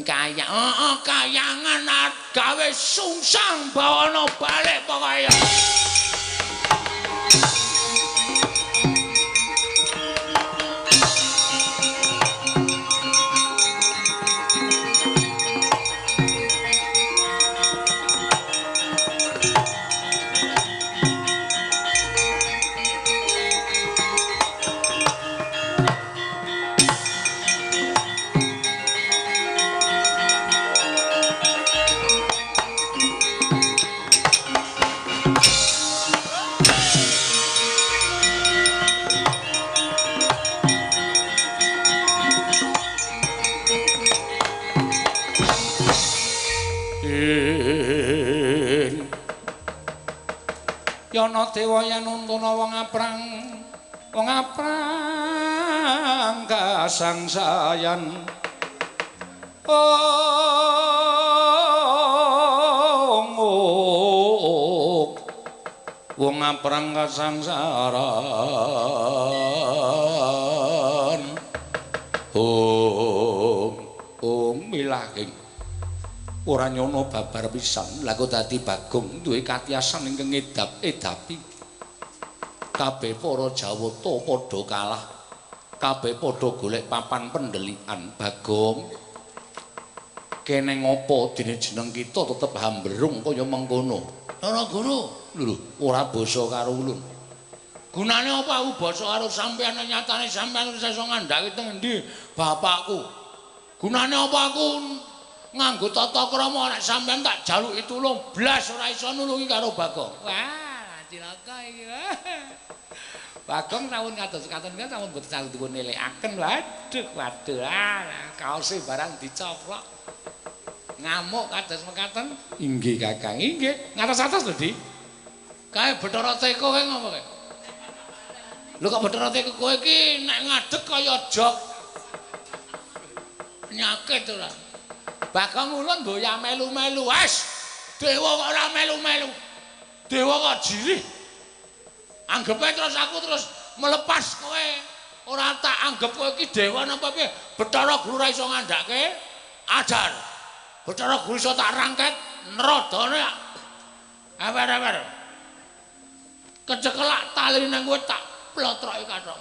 Kaya heeh kayangan gawe sungsang bawana balik pokoke. Yana dewa yen nuntuna wong aprang kasangsayan. Oh, wong aprang kasangsaran. Oh, oh milahing ora nyono babar pisan. Lah kok dadi Bagong duwe katiasan ingkang ngedap-edapi. Kabeh para Jawata padha kalah. Kabeh padha golek papan pendelikan. Bagong, kene ngopo dene jeneng kita tetep hamberung kaya mengkono. Ora guru, lho ora basa karo ulun. Gunane apa aku basa karo sampeyan nyatane sampeyan wis iso ngandhake teng endi bapakku. Gunane apa aku nganggo tata krama nek sampeyan tak jaluki tulung blas ora iso nulungi karo Bagong. Wah, cilaka iki. Bagong sampun kados katon kan sampun boten saged dipun elekaken. Waduh, waduh. Ah, kaose barang dicoplok. Ngamuk kados mekaten. Inggih, Kakang. Inggih. Ngatos-atos lho, Di. Kae Bathara Teko kae ngopo kae? Lho kok Bathara Teko kowe iki nek ngadeg kaya jok. Penyakit ora. Bagong ulun mboya melu-melu. Wes, dewa kok ora melu-melu. Dewa kok jirih. Anggepe terus aku terus melepas kowe. Ora tak anggep kowe iki dewa napa piye. Bathara Guru ora iso ngandhake ajar. Bathara Guru iso tak rangket nerodone. Ewer-ewer. Kecekelak tali nang kowe tak plotroki kathok.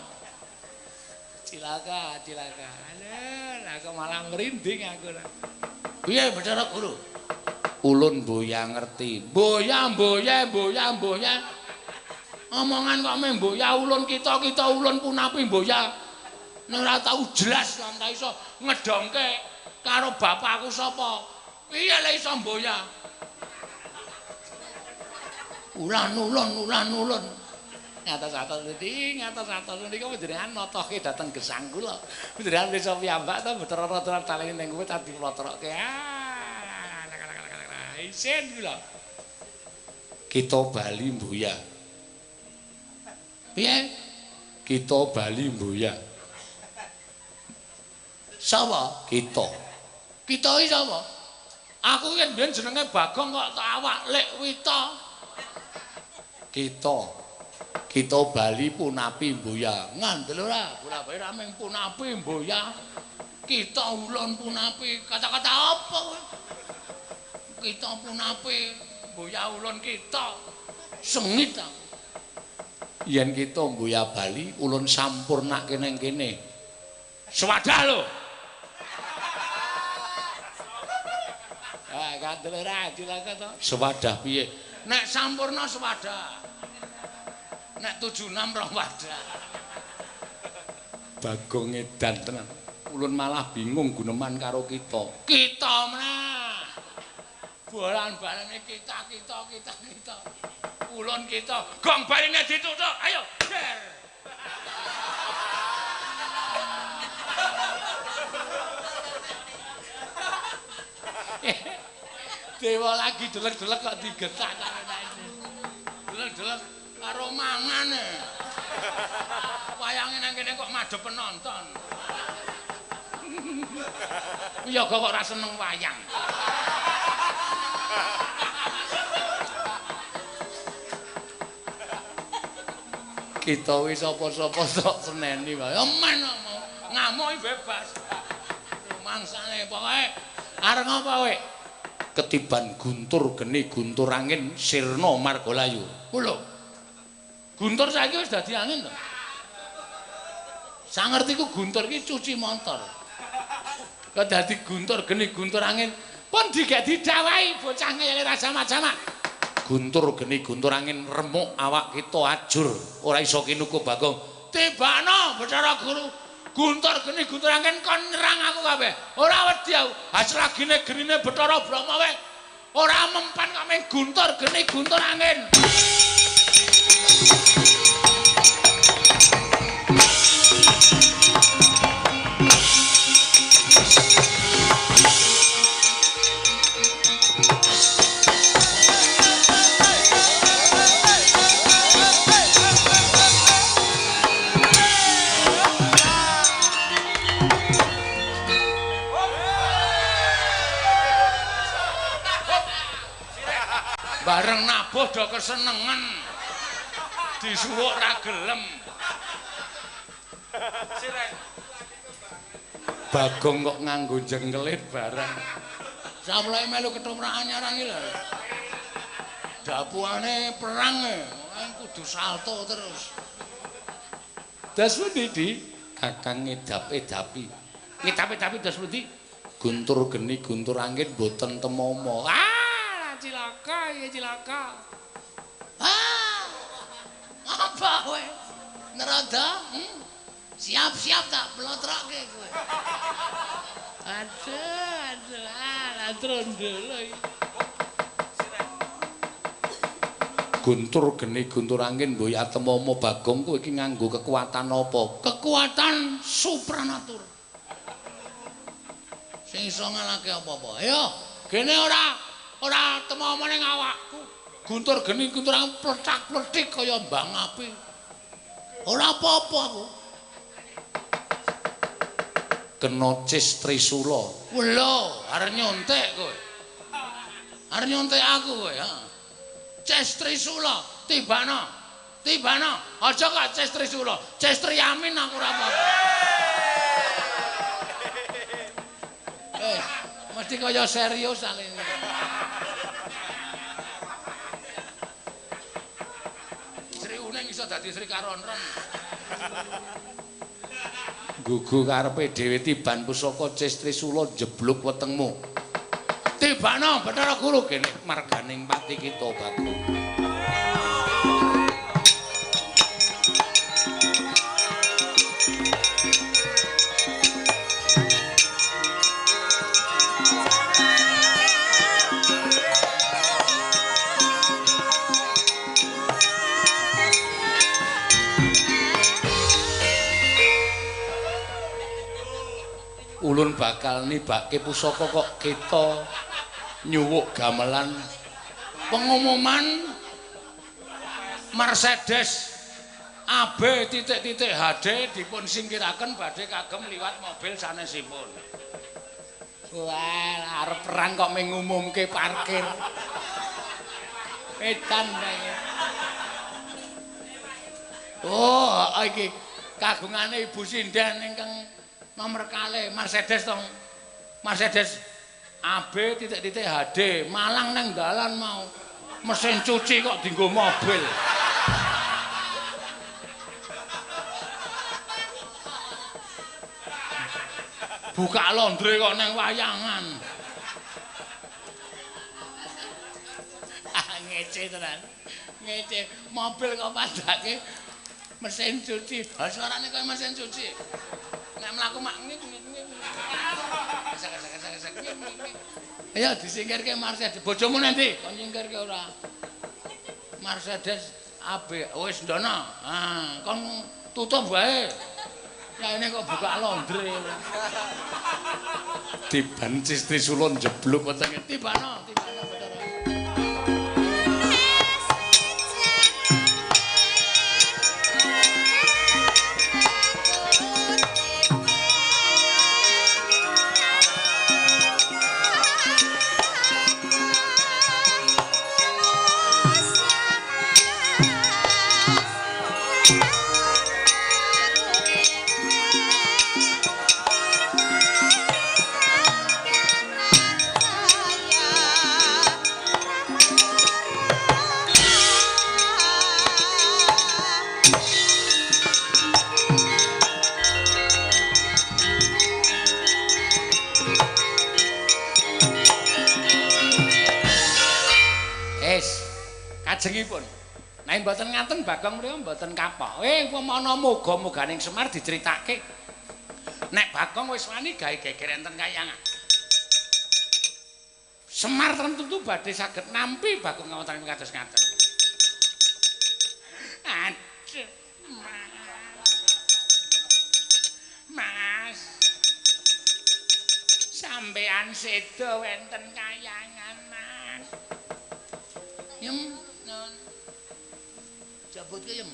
Cilaka, cilaka. Alah, aku malah merinding aku. Piye Bathara Guru? Ulun mboya ngerti. Mboya, mboya, mboya, mboya. Omongan kok meh mboya ulun kita-kita ulun punapi mboya. Nek ora tau jelas lan ta iso ngedongke karo bapakku sapa. Piye le iso mboya? Ulan ulun ulan ulun. Ngatos-atos niki, ngatos-atos niku panjenengan notohke dhateng gesang kula. Panjenengan iso piyambak to Bathara rada taleni ning kowe tak diplotrokke. Ah, isin kula. Kita bali mboya. Piye? Kita bali mboya. Sapa? Kita. Kita iki sapa? Aku ki mbiyen jenenge Bagong kok tak awak Lek Wita. Kita. Kita bali punapi mboya. Ngandel ora? Punapi ora mung punapi mboya. Kita ulun punapi. Kata-kata apa kowe? Kita punape mboya ulun kita sengit ta. Yen kita mboya bali ulun sampurnake nang kene. Swadah lho. Ah, kandel ora cilaka to. Swadah piye? Nek sampurna swadah. Nek 76 rong wadah. Bagong edan tenan. Ulun malah bingung guneman karo kita. Kita menah. Bolan-balane kita. Ulun kita. Gong baline dituthuk. Ayo, der. Dewa lagi delek-delek kok digetak karo ini. Delek-delek karo mangane. Wayange nang kene kok madhep penonton. Wiyaga kok ora seneng wayang. Kita wis sapa-sapa tok seneni wae. Men ngamuk bebas. Mangsane pokoke arep ngapa kowe? Ketiban guntur geni guntur angin sirna margalayu. Ku lho. Guntur saiki wis dadi angin to. Sangertiku guntur iki cuci motor. Kok dadi guntur geni guntur angin pun digek didawahi bocah ngeyele ra sama-sama. Guntur geni guntur angin remuk awak kita ajur ora iso kinuku Bagong. Tibakno Bathara Guru. Guntur geni guntur angin kon nyerang aku kabeh. Ora wedi aku. Haslagine genine Bathara Brahma wae ora mempan kok mung guntur geni guntur angin. Bareng nabuh do kesenengen. Disuwuk ra gelem. Bagong kok nganggo jengkelit bareng. Samulai melu ketoprak anyaran iki lho. Dapuane perang e, kudu salto terus. Das pundi, Di? Kakang ngedap-edapi. Ngedap-edapi das pundi? Guntur geni guntur angin mboten temomo. Ah, cilaka iki cilaka. Ah. Apa kowe? Nerada? Siap-siap tak plotroke kowe. Aduh, aduh, ah, trondol iki. Guntur geni guntur angin mboya temomo Bagong kowe iki nganggo kekuatan apa? Kekuatan supranatur. Sing iso ngalahke apa-apa. Ayo, gene ora temomo ning awakku. Guntur geni guntur angin plecak-plecik kaya mbang api. Ora apa-apa aku. Kena cis Trisula. Lho, arep nyontek kowe. Arep nyontek aku kowe, ha. Ces Trisula, tibano. Tibano. Aja kok Ces Trisula. Ces Triamin aku ora apa-apa. Mesti kaya serius alene. Sri Uning iso dadi Sri Karonron. Gugu karepe dhewe tiban pusaka Ces Trisula njeblug wetengmu. Tibano Bathara Guru kene marganing pati kita Bagong. Ulun bakal nibake pusaka kok kita nyuwuk gamelan pengumuman Mercedes AB titik-titik HD dipun singkiraken badhe kagem liwat mobil sanesipun. Wah, arep perang kok mengumumke parkir. Edan bae. Oh, iki kagungane Ibu Sinden ingkang nomor kalih Mercedes tong. Mercedes AB titik-titik HD, Malang nang dalan mau. Mesin cuci kok dienggo mobil. Buka laundry kok nang wayangan. Ah ngece tenan. Ngece mobil kok padake mesin cuci. Ha suarane kaya mesin cuci. Nek mlaku mak ngik ngik ngik. Sak. Ayo disingkirke Mercedes. Bojomu nanti kon nyingkirke ora? Mercedes AB wis ndono. Ah, kon tutup wae. Ya ini kok buka laundry. Tiban Trisula njeblug wetenge. Tibano, tibano Bathara. Kajengipun. Nek mboten ngaten Bagong mriku mboten kapok. Upama ana moga-moganing Semar diceritake. Nek Bagong wis wani gawe geger enten kayangan. Semar tentu badhe saged nampi Bagong kawontenan kados ngaten. Aduh. Mas. Sampean sedo wenten kayangan, Mas. Yem jabut ke yem.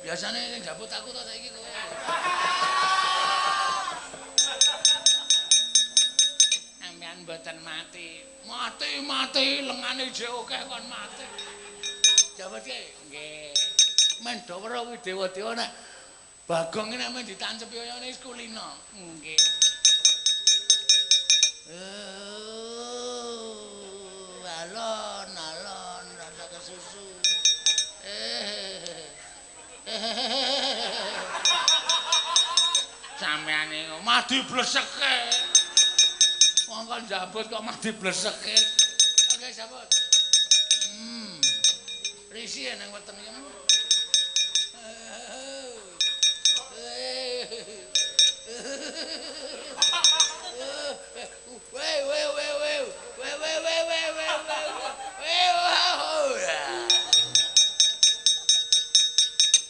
Biasane sing jabut aku to saiki kowe. Sampean mboten mati. Mati lengane jek akeh kon mati. Jabut ke? Nggih. Men do weruh kuwi dewa-dewa nek Bagong iki nek men ditancepi kaya ngene wis kulino. Nggih. Alon alon rasa kesusu. Sampeyan niku mati bleseke. Wong kon jabut kok mati bleseke. Oke, jabut. Risi nang weteng iki. Weh weh weh weh weh weh weh weh weh weh.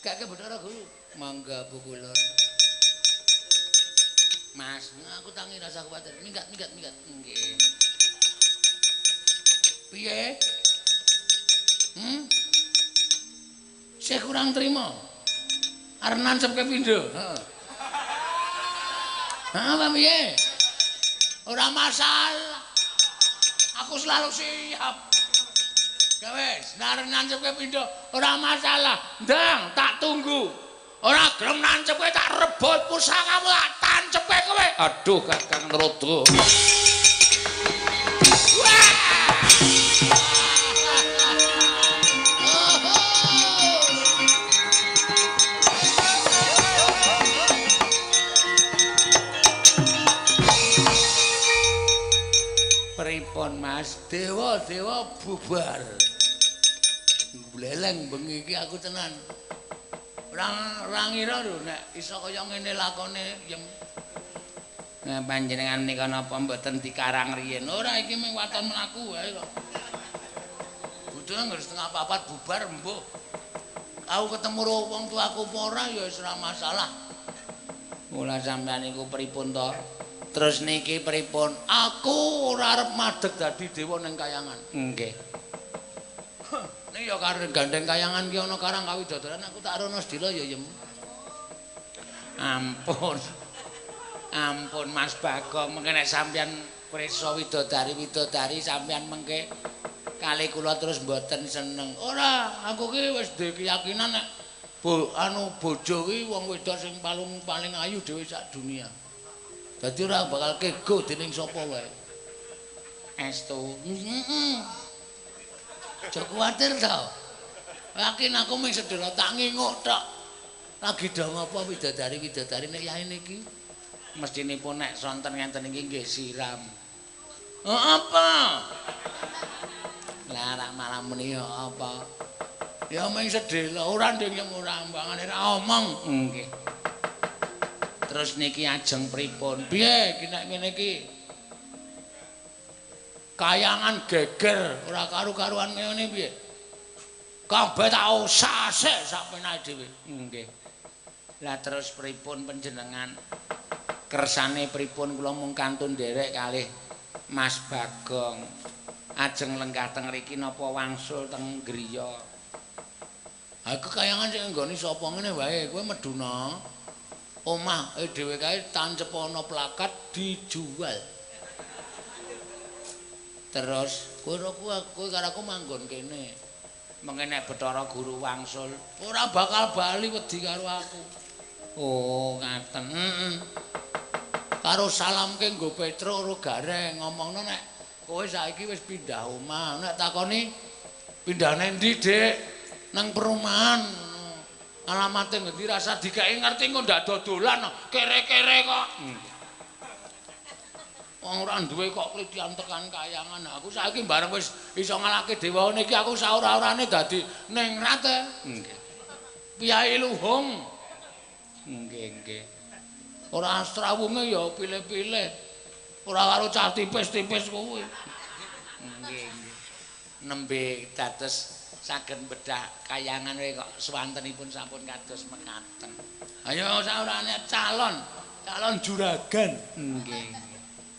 Gak ke Bathara Guru. Mangga pukulon. Mas, aku tangi rasa kuwatir. Minggat minggat minggat. Nggih. Piye? Saya kurang terima. Arep nancepke pindho. Heeh. Heeh, piye? Ora masalah. Aku selalu siap. Wes, arep nancepke pindho ora masalah. Ndang, tak tunggu. Ora gelem nancepke tak rebut pusakamu tak tancepke kowe. Aduh, Kakang Narada. Wah! Pripun Mas? Dewa-dewa bubar. Bleleng bengi iki aku tenan. Ora ngira lho nek iso kaya ngene lakone yem. Nah panjenengan nika napa mboten dikarang riyin? Ora iki mung waton mlaku wae kok. Budhe anggere 3:30 bubar mbuh. Aku ketemu karo wong tuaku apa ora ya wis ora masalah. Mula sampean niku pripun to? Terus niki pripun? Aku ora arep madeg dadi dewa ning kayangan. Nggih. Ning ya karo gandeng kayangan ki ana karang kawidadaran aku tak rono sedila ya yem. Ampun. Ampun Mas Bagong, mengke nek sampeyan prisa widodari-widodari sampeyan mengke kali kula terus mboten seneng. Ora, aku ki wis duwe keyakinan nek bojo ki wong wedok sing paling ayu dhewe sak dunia. Dadi ora bakal kego dening sapa wae. Estu. Heeh. Aja kuwatir to. Yakin aku mung sedhela tak nginguk tok. Lagi do ngapa widodari-widodari nek yaene iki? Mestinipun nek sonten ngenten iki nggih siram. Oh, apa? Lah rak malah muni apa? Ya mung sedhela ora nding ora ambangane ra omong. Nggih. Terus niki ajeng pripun? Piye iki nek ngene iki? Kayangan geger ora karu-karuan ngene piye? Kabeh tak usah-sik sak penake dhewe. Nggih. Lah terus pripun panjenengan? Kersane pripun kula mung kantun nderek kalih Mas Bagong. Ajeng lenggah teng mriki napa wangsul teng griya? Aku kayangan sing nggone sapa ngene wae, kowe meduna. Omah dhewe kae tancep ana plakat dijual. Terus kowe kowe karo aku manggon kene. Mengke nek Bathara Guru wangsul ora bakal bali wedi karo aku. Oh, ngaten. Heeh. Karo salamke nggo Petruk karo Gareng ngomongno nek kowe saiki wis pindah omah. Nek takoni pindah nang ndi, Dik? Nang perumahan. Alamate ngendi rasa dikeki ngerti engko ndak dodolan kere-kere kok. Wong ora duwe kok klithian tekan kayangan. Aku saiki bareng wis iso ngalahke dewane iki aku saora-orane dadi ningrat. Nggih. Piyai luhung. Nggih, nggih. Ora astrawunge ya pilih-pilih. Ora karo cah tipis-tipis kuwi. Nggih, nggih. Nembe dados saged bedah kayangan wae kok swantenipun sampun kados mekaten. Ayo saorane calon, calon juragan. Nggih.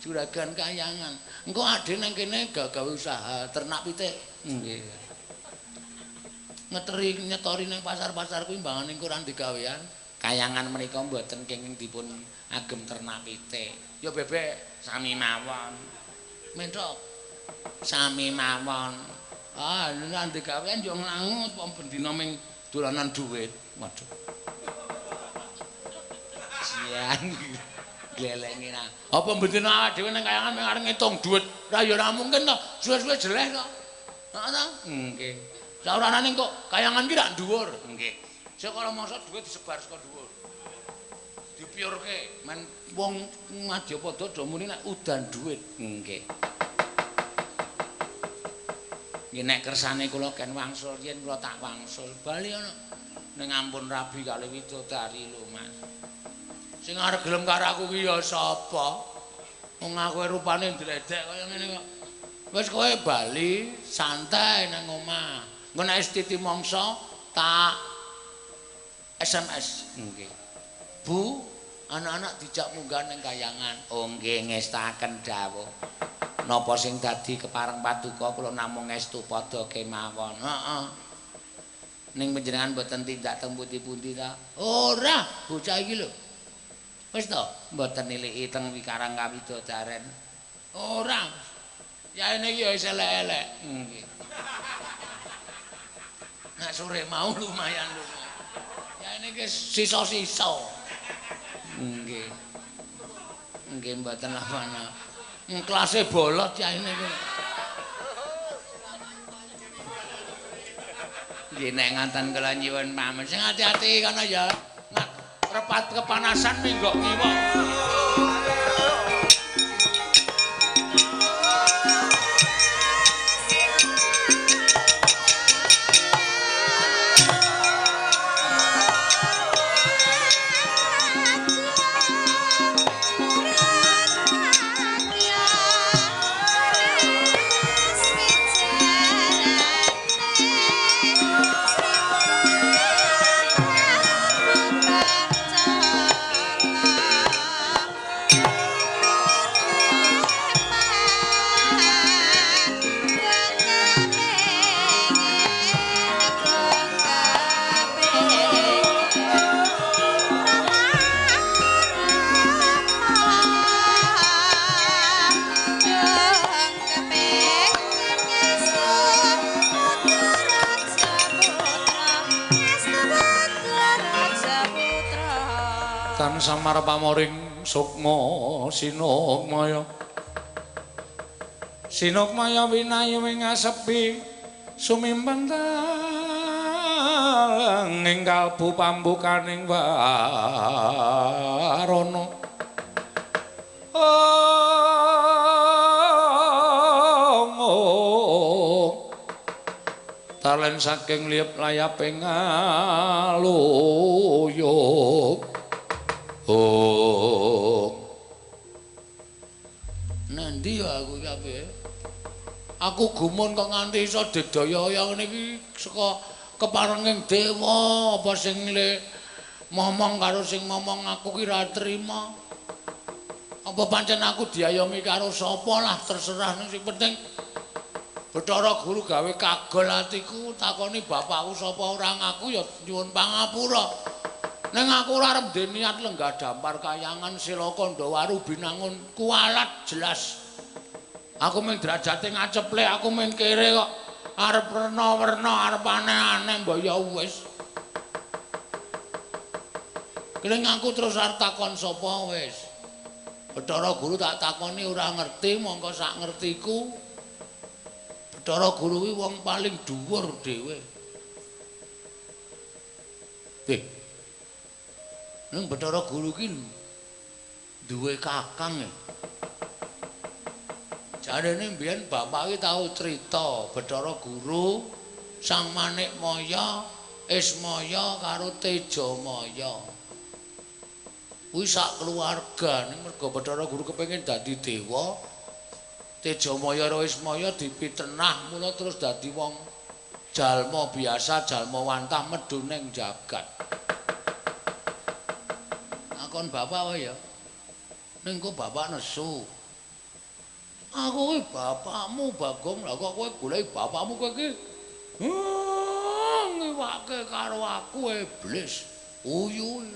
Juragan kayangan. Engko adhe nang kene gawe usaha ternak pitik. Nggih. Ngeteri nyetori nang pasar-pasar kuwi mbangane engko ora digawean. Kayangan menika mboten kenging dipun agem ternak pitik. Ya bebek sami mawon. Mentok sami mawon. Ah, nek digawean yo nglangut wong bendina ming dolanan dhuwit. Waduh. Jian. Glelenge ra. Apa bendina awake dhewe nang kayangan mung arep ngitung dhuwit? Ra ya ora mungkin to. Suwe-suwe jeleh to. Heeh ta? Nggih. Saorane kok kayangan ki rak dhuwur. Nggih. Sekala mangsa dhuwit disebar saka dhuwur. Dipiurke men wong Madyapada do muni nek udan dhuwit. Nggih. Nggih nek kersane kula ken wangsul yen kula tak wangsul bali ana. Ning ampun rabi kali widodari lho Mas. Sing arep gelem karo aku ki ya sapa? Wong aku rupane ndledek kaya ngene kok. Wis kowe bali santai nang omah. Engko nek wis titi mangsa tak SMS. Nggih. Bu, anak-anak dijak munggah ning kayangan. Oh nggih ngestaken dawuh. Napa sing dadi kepareng paduka kula namung ngestu padha kemawon. Heeh. Ning panjenengan mboten tindak teng pundi-pundi ta? Ora, bocah iki lho. Wis to, mboten niliki teng wikarang kawidodaren. Ora. Yaene iki ya wis elek-elek. Nggih. Nek sore mau lumayan lumayan. Yaene iki sisa-sisa. Nggih. Nggih mboten apa-apa. Klase bolot yaene iki. Nggih nek nganten kula nyuwun pamit. Sing ati-ati kono ya. Repat kepanasan minggok ngiwok. Samar pamoring sukma sinukmaya. Sinukmaya winayu ing asepi sumimpen ing kalbu pambukaning warana. Talen saking liyep layape ngaluyuk. Oh. Nanti ya aku iki ape? Aku gumun kok nganti iso digdaya ngene iki saka keparenging dewa apa sing le momong karo sing momong aku ki ra trima. Apa pancen aku diayomi karo sapa lah terserah ning sing penting Bathara Guru gawe kagol atiku takoni bapakku sapa ora ngaku ya nyuwun pangapura. Ning aku ora arep ndek niat lenggah dampar kayangan sila Kandhawaru binangun kualat jelas. Aku mung derajate ngaceplek, aku mung kere kok arep werna-werna, arep aneh-aneh mbok ya wis. Kene ngaku terus arep takon sapa wis. Bathara Guru tak takoni ora ngerti, mongko sak ngertiku Bathara Guru kuwi wong paling dhuwur dhewe. Ning Bathara Guru ki duwe kakang e. Jarene mbiyen bapak ki tau crita Bathara Guru Sang Manikmaya, Ismaya karo Tejamaya. Kuwi sak keluarga ning mergo Bathara Guru kepengin dadi dewa. Tejamaya karo Ismaya dipitenah mula terus dadi wong jalma biasa, jalma wantah medhun ning jagat. Takon bapak wae ya. Ning kok bapak nesu. Aku kuwi bapakmu Bagong, lha kok kowe goleki bapakmu kowe iki ngiwake karo aku iblis. Uyu.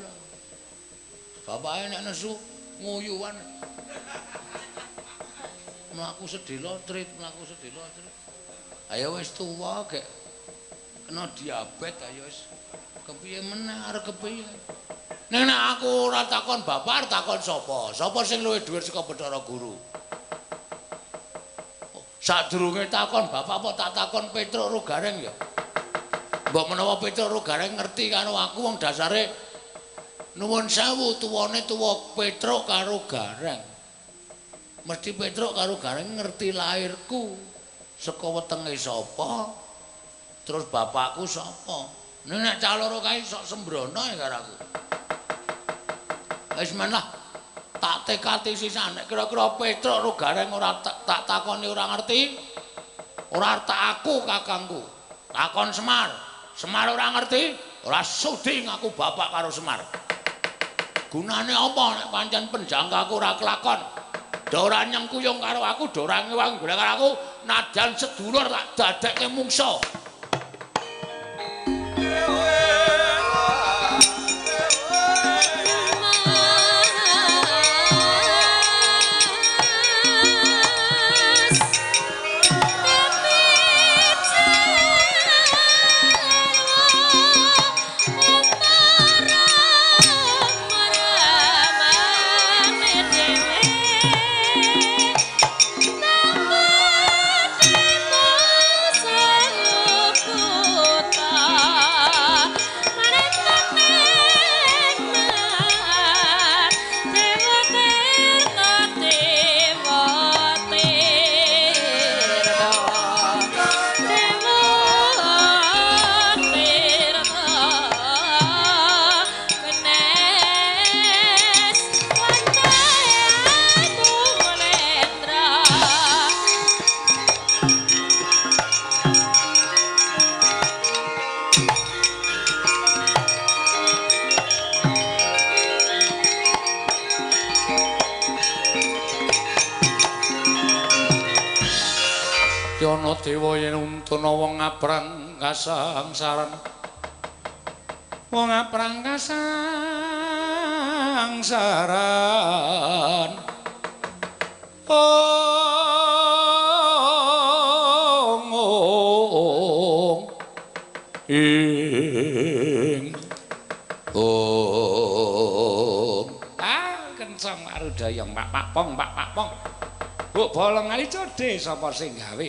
Bapake nek nesu nguyuan. Mlaku sedhela trit, mlaku sedhela trit. Ayo wis tuwa gek kena diabet ayo wis kepiye meneh arep kepiye. Ning nek aku ora takon bapak, takon sapa? Sapa sing luwih dhuwur saka Bathara Guru? Sadurunge takon bapak apa tak takon Petruk ro Gareng ya? Mbok menawa Petruk ro Gareng ngerti karo aku wong dasare nuwun sewu tuwane tuwa Petruk karo Gareng. Mesti Petruk karo Gareng ngerti lahirku saka wetenge sapa, terus bapakku sapa. Nek cah loro kae sok sembrono ya karo aku. Wis men lah tak tekati sisan nek kira-kira Petruk ro Gareng ora tak takoni ora ngerti, ora tak aku kakangku. Takon Semar, Semar ora ngerti, ora sudi ngaku bapak karo Semar. Gunane apa nek pancen penjangkaku ora kelakon? Do ora nyengkuyung karo aku, do ora ngewang golek karo aku, nadyan sedulur tak dadekke mungsa. Yana dewa yen untuna wong ngaprang kasangsaran. Wong ngaprang kasangsaran. Ong ong ing ong. Ah, kenceng. Lancang arudayang pak pak pong pak pak pong. Buk bolong ali codhe sapa sing gawe?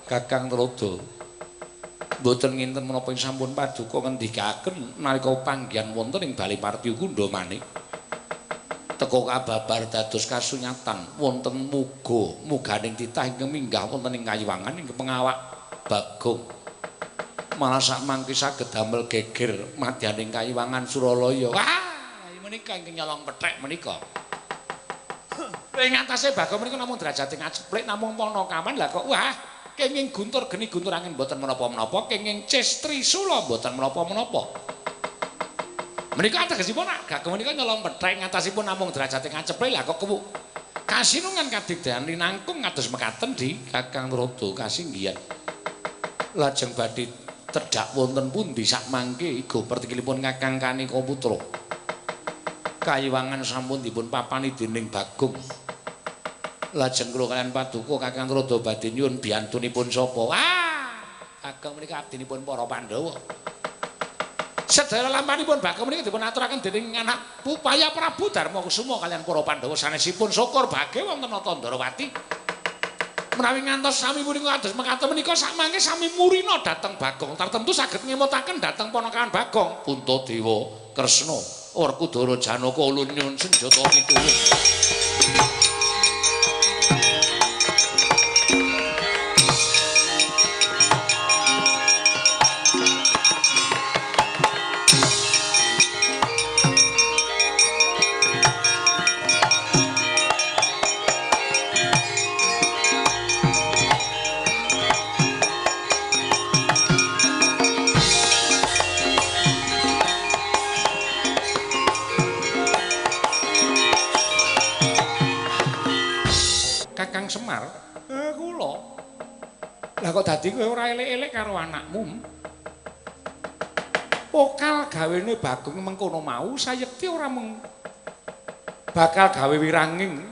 Kakang Tuladha. Mboten nginten menapa ing sampun paduka ngendikaken nalika panggihan wonten ing Bali Partyakunda manik. Teka kababar dados kasunyatan wonten muga muganing titah ingkang minggah wonten ing kayiwangan ing pengawak Bagong. Malah sakmangke saged damel geger madyaning kayiwangan Suralaya. Wah, menika ingkang nyolong pethek menika. Ing atase Bagong menika namung derajate ngaceplik namung panakaman lah kok wah kenging guntur geni guntur angin mboten menapa-menapa, kenging ces trisula mboten menapa-menapa. Menika ategesipun Bagong menika nyolong pethek ngatasipun namung derajate ngaceplik lah kok kewuk. Kasinungan kadigdayan linangkung kados mekaten di Kakang Tuladha kasinggihan. Lajeng badhe tedhak wonten pundi sakmangke iga pertikilipun Kakang Kanika Putra. Kayiwangan sampun dipun papani dening Bagong. Lajeng kula kaliyan paduka Kakang Tuladha badhe nyuwun biyantunipun sapa? Ah, Bagong menika abdinipun para Pandhawa. Sedaya lampanipun Bagong menika dipun aturaken dening anak Pupaya Prabu Darmakusuma kaliyan para Pandhawa sanesipun syukur bage wonten Nata Ndrawati. Menawi ngantos sami punika kados mekaten menika sakmangke sami murina dhateng Bagong tartemtu saged ngemutaken dhateng ponakan Bagong Puntadewa Kresna Werkudara Janaka ulun nyuwun senjata pituwuh. Kakang Semar, kula. Lah kok dadi kowe ora elek-elek karo anakmu? Pokal gawene Bagong mengkono mau sayekti ora mung bakal gawe wiranging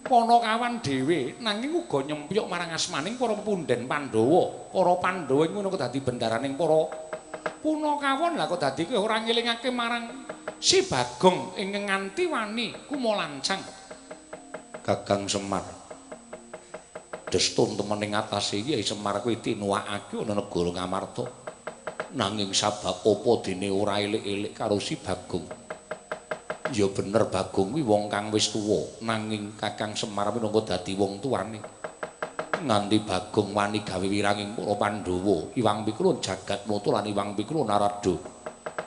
panakawan dhewe nanging uga nyempyok marang asmaning para pepunden Pandhawa. Para Pandhawa ing ngono kok dadi bendaraning para punakawon. Lah kok dadi kowe ora ngelingake marang si Bagong ingkang nganti wani kumalancang. Kakang Semar, destun temen ing atase Kyai Semar kuwi tinuwakake ana negara Ngamarta. Nanging sabab apa dene ora elik-elik karo si Bagong? Ya bener Bagong kuwi wong kang wis tuwa, nanging Kakang Semar minangka dadi wong tuane. Nganti Bagong wani gawe wiranging para Pandhawa, Iwang Pikulun Jagatmata lan Iwang Pikulun Narada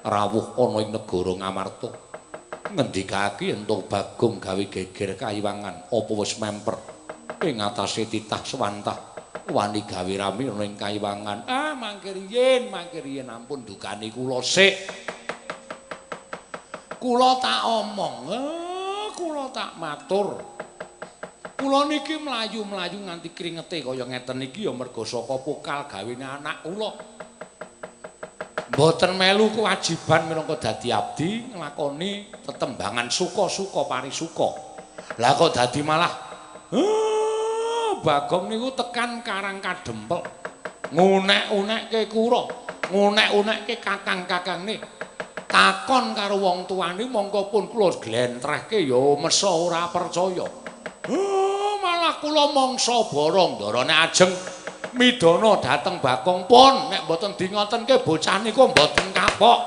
rawuh ana ing negara Ngamarta. Ngendikake yen to Bagong gawe geger kayiwangan apa wis memper ing atase titah swantah wani gawe rame ana ing kayiwangan. Ah, mangke riyin ampun dukani kula sik. Kula tak omong, kula tak matur. Kula niki mlayu-mlayu nganti kringete kaya ngeten iki ya merga saka pokal gawene anak kula. Mboten melu kewajiban minangka dadi abdi nglakoni tetembangan suka-suka parisuka. Lah kok dadi malah Bagong niku tekan Karang Kadempel ngunek-unekke kura, ngunek-unekke kakang-kakangne. Takon karo wong tuane mongko pun kula glentrehke ya mesa ora percaya. Malah kula mangsa borong ndarane ajeng midana dhateng Bagong pun nek mboten di ngotenke bocah niku mboten kapok.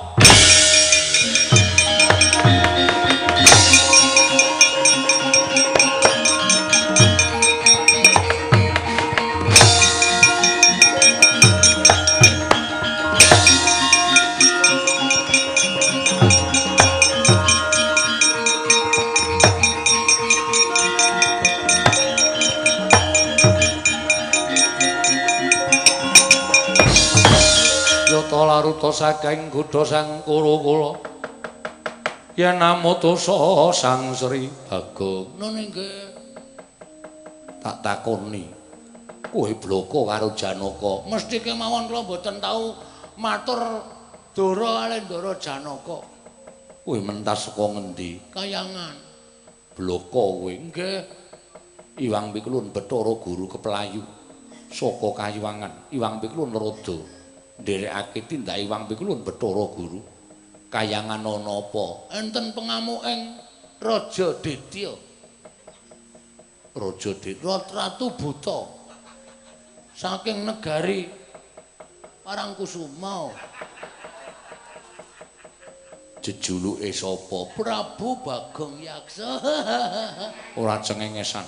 Laruta saking kudha sang Kuru kula yen amutusa Sang Sri Bagong. Nun inggih. Tak takoni kowe bloko karo Janaka? Mesti kemawon kula mboten tau matur dara kali ndara Janaka. Kowe mentas saka ngendi? Kayangan. Bloko kowe? Nggih. Iwang Pikulun Bathara Guru Keplayu saka Kayiwangan. Iwang Pikulun Rada nderekake tindak Iwang Pikulun Bathara Guru. Kayangan ana apa? Enten pengamuking Raja Ditya. Raja Ditya Ratu Buta. Saking negari Parangkusuma. Jejuluke sapa? Prabu Bagong Yaksa. Ora cengengesan.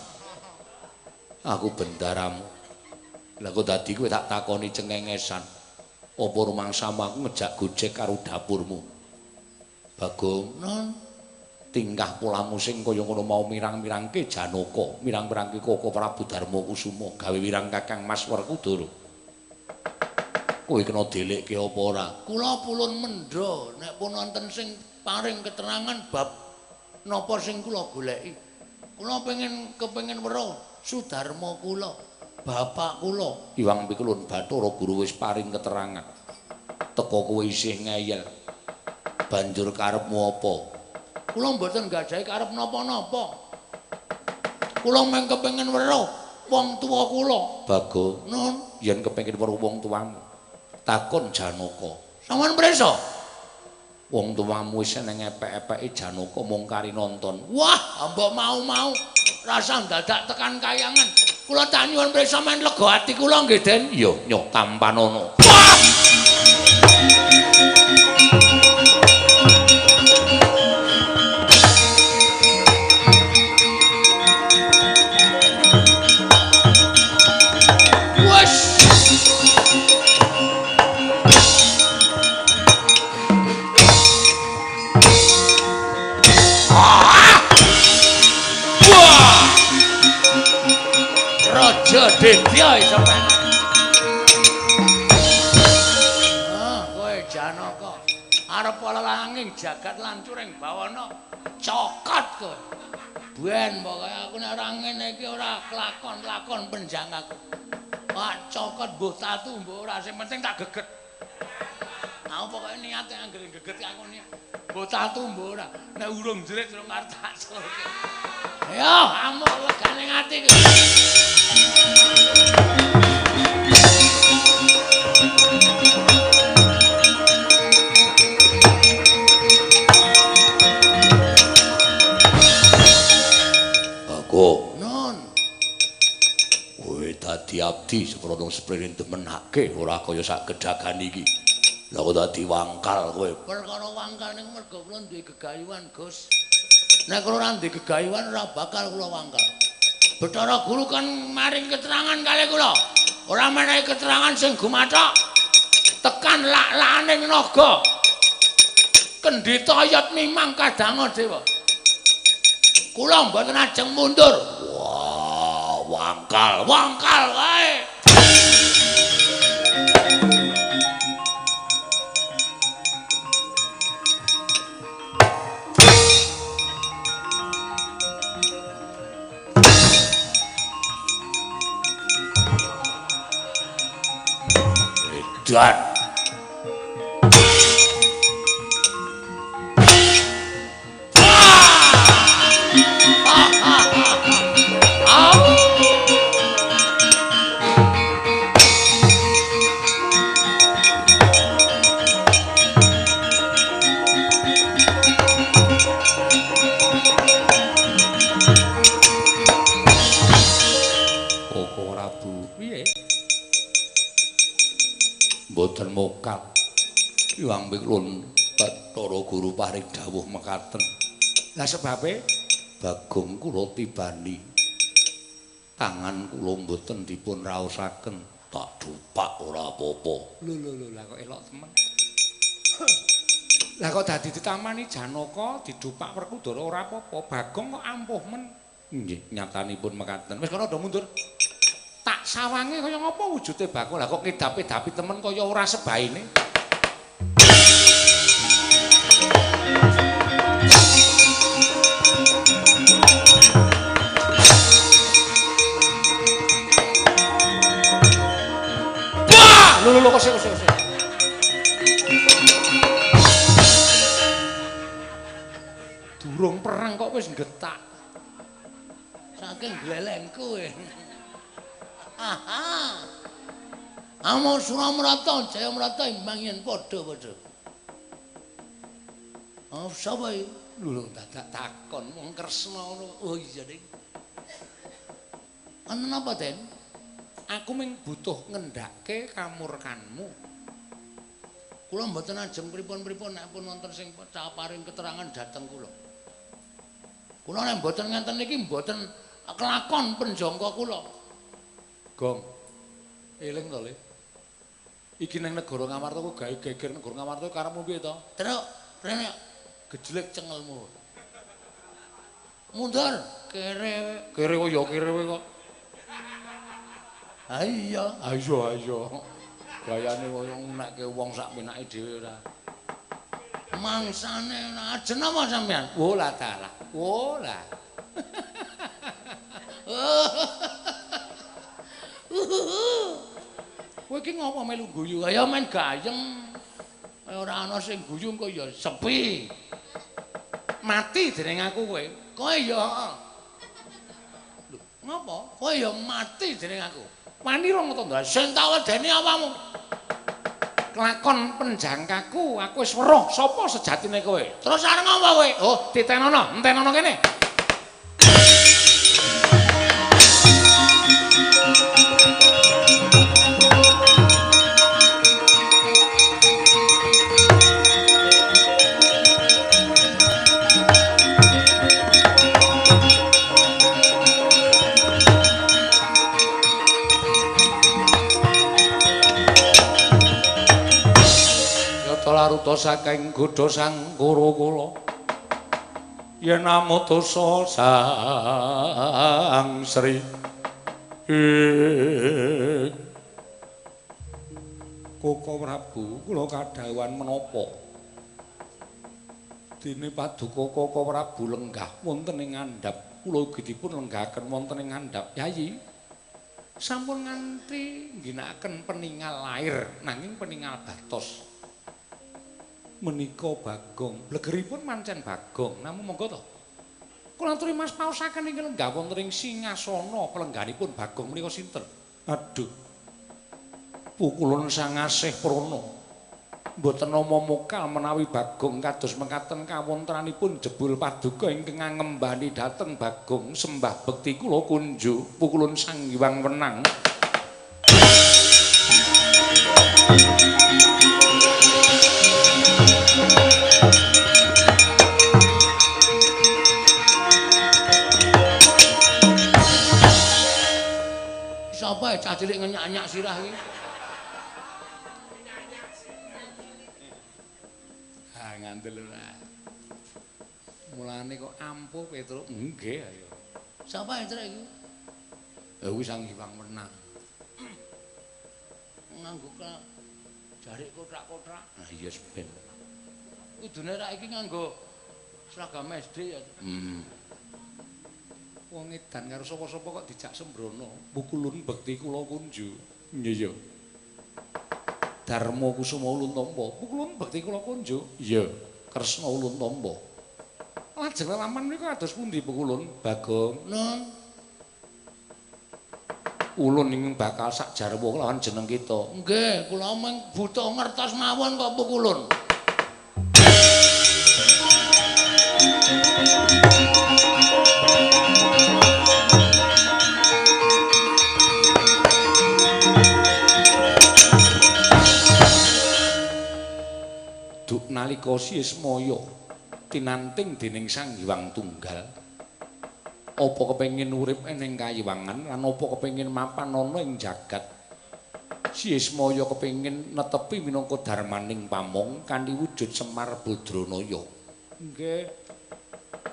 Aku bendaramu. Lah kok dadi kowe tak takoni cengengesan. Apa rumangsamu aku ngejak gojek karo dapurmu? Bagong, non, tingkah polamu sing kaya ngono mau mirang-mirangke Janaka, mirang-mirangke Koko Prabu Darma Kusuma, gawe wirang Kakang Mas Werkudara. Kowe kena delekke apa ora? Kula pulun mendha nek pun wonten sing paring keterangan bab napa sing kula goleki. Kula pengen kepengin weruh Sudarma kula, bapak kula. Iwang Pikulun Bathara Guru wis paring keterangan. Teka kowe isih ngeyel. Banjur karepmu apa? Kula mboten gadahi karep napa-napa. Kula mung kepengin weruh wong tuwa kula. Bagong, nun, yen kepengin weruh wong tuamu, takon Janaka. Sampeyan prisa? Wong tuamu wis seneng epek-epeke Janaka mung kari nonton. Wah, mbok mau-mau rasa dadak tekan kayangan. Kula tak nyuwun prisa men lega ati kula nggih, Den. Ya, nyoh tampanono. Raja Ditya iso penak. Ah, kowe Janaka arep lelanging jagat lancuring bawana cokot kowe. Ben pokoke aku nek ora ngene iki ora kelakon-lakon penjang aku. Pak cokot mbuh tatu mbuh ora sing penting tak geget. Aku pokoke niate anggere geget aku niat. Mbuh tatu mbuh ora nek urung jerit urung arep tak sulke. Ayo amuk legane ati iki. Bagong, nun, kowe dadi abdi seprono sprene demenake ora kaya sak gedagan iki. Lah kok dadi wangkal kowe. Perkara wangkal ning mergo kula duwe gegayuhan, Gus. Nek kula ora duwe gegayuhan ora bakal kula wangkal. Bathara Guru kan maring keterangan kali kula. Ora menehi keterangan sing gumathok. Tekan lak-lakaning naga. Kendhita yat mimang kadanga dewa. Kula mboten ajeng mundur. Wah, wangkal, wangkal wae. Edan. Koko Prabu, piye? Mboten mokal. Hyang Piklun Bathara Guru paring dawuh mekaten. Lah sebabe Bagong kula tibani. Tangan kula mboten dipun raosaken. Tak dupak ora apa-apa. Lho lho lho, lah kok elok temen. Lah kok dadi ditamani Janaka didupak Werkudara ora apa-apa. Bagong kok ampuh men. Nggih, nyatanipun mekaten. Wis kono do mundur. Tak sawange kaya ngapa wujude Bagong. Lah kok ngedapi-dapi temen kaya ora sebaine. Wah, lho lho kok sik. Durung perang kok wis nggetak. Saking glelengku. Aha. Amo Suramrata, Jayamrata imbang yen padha-padha. Oh, sapa iki? Lho dadak takon wong Kresna ngono. Oh iya Ning. Ana napa, Den? Aku mung butuh ngendhake kamurkanmu. Kula mboten ajeng pripun-pripun nek pun wonten sing paring keterangan dhateng kula. Kula nek mboten ngenten iki mboten kelakon penjangka kula. Gong. Eling to, Le. Iki ning negara Ngamarta ku gawe geger negara Ngamarta karepmu piye to? Truk, rene gejlek cengelmu. Mundur, kere. Kere kok ya kere kowe kok. Ha iya, ayo ayo. Gayane kaya ngunekke wong sak penake dhewe ora. Mangsane ajen apa sampean? Oh lah dalah. Oh lah. Kowe iki ngopo melu guyu? Ya men gayeng. Ora ana sing guyu engko ya sepi. Mati dening aku kowe. Kowe ya. Lho, ngopo? Kowe ya mati dening aku. Wani rong to, sing tak wedeni awakmu. Kelakon penjangkaku, aku wis weruh sapa sejatine kowe. Terus arep ngopo kowe? Oh, titenono, entenono kene. Laruta saking godha sang Kuru-kula yen amutusa sang Sri Koko Prabu kula kadhawuhan menapa dene paduka Koko Prabu lenggah wonten ing ngandhap kula ugi dipun lenggahaken wonten ing ngandhap Yayi sampun nganti ngginakaken peningal lair nanging peningal batos menika Bagong blegeripun mancen Bagong namung monggo to kula aturi Mas paosaken ing lenggah wonten ing singasana pelengganipun Bagong menika sinten? Aduh, pukulun sang asih prana mboten nama mokal menawi Bagong kados mekaten kawontenanipun jebul paduka ingkang ngembani dhateng Bagong sembah bekti kula kunjuk pukulun Sang Hyang Wenang. Sapa cah cilik ngenyak-nyak sirah iki? Ha ngandel ora. Mulane kok ampuh Petruk. Nggih ayo. Sapa Petruk iki? Ya kuwi Sang Hyang Wenang. Nganggo jarik kothak-kothak. Ah iya ben. Kudune rak iki nganggo seragam SD ya. Wong edan karo sapa-sapa kok dijak sembrono. Pukulun bekti kula kunju. Iya. Darma Kusuma ulun tampa. Pukulun bekti kula kunju. Iya. Kresna ulun tampa. Lajeng lelaman menika kados pundi pukulun? Bagong. Nun. Ulun ingkang bakal sak jarwa kelawan jeneng kita. Nggih, kula mung butuh ngertos mawon kok pukulun. Duk nalika Sismaya tinanting dening Sang Hyang Tunggal, apa kepengin urip ning kayiwangan lan apa kepengin mapan ana ing jagat? Sismaya kepengin netepi minangka dharmaning pamong kanthi wujud Semar Badranaya. Nggih.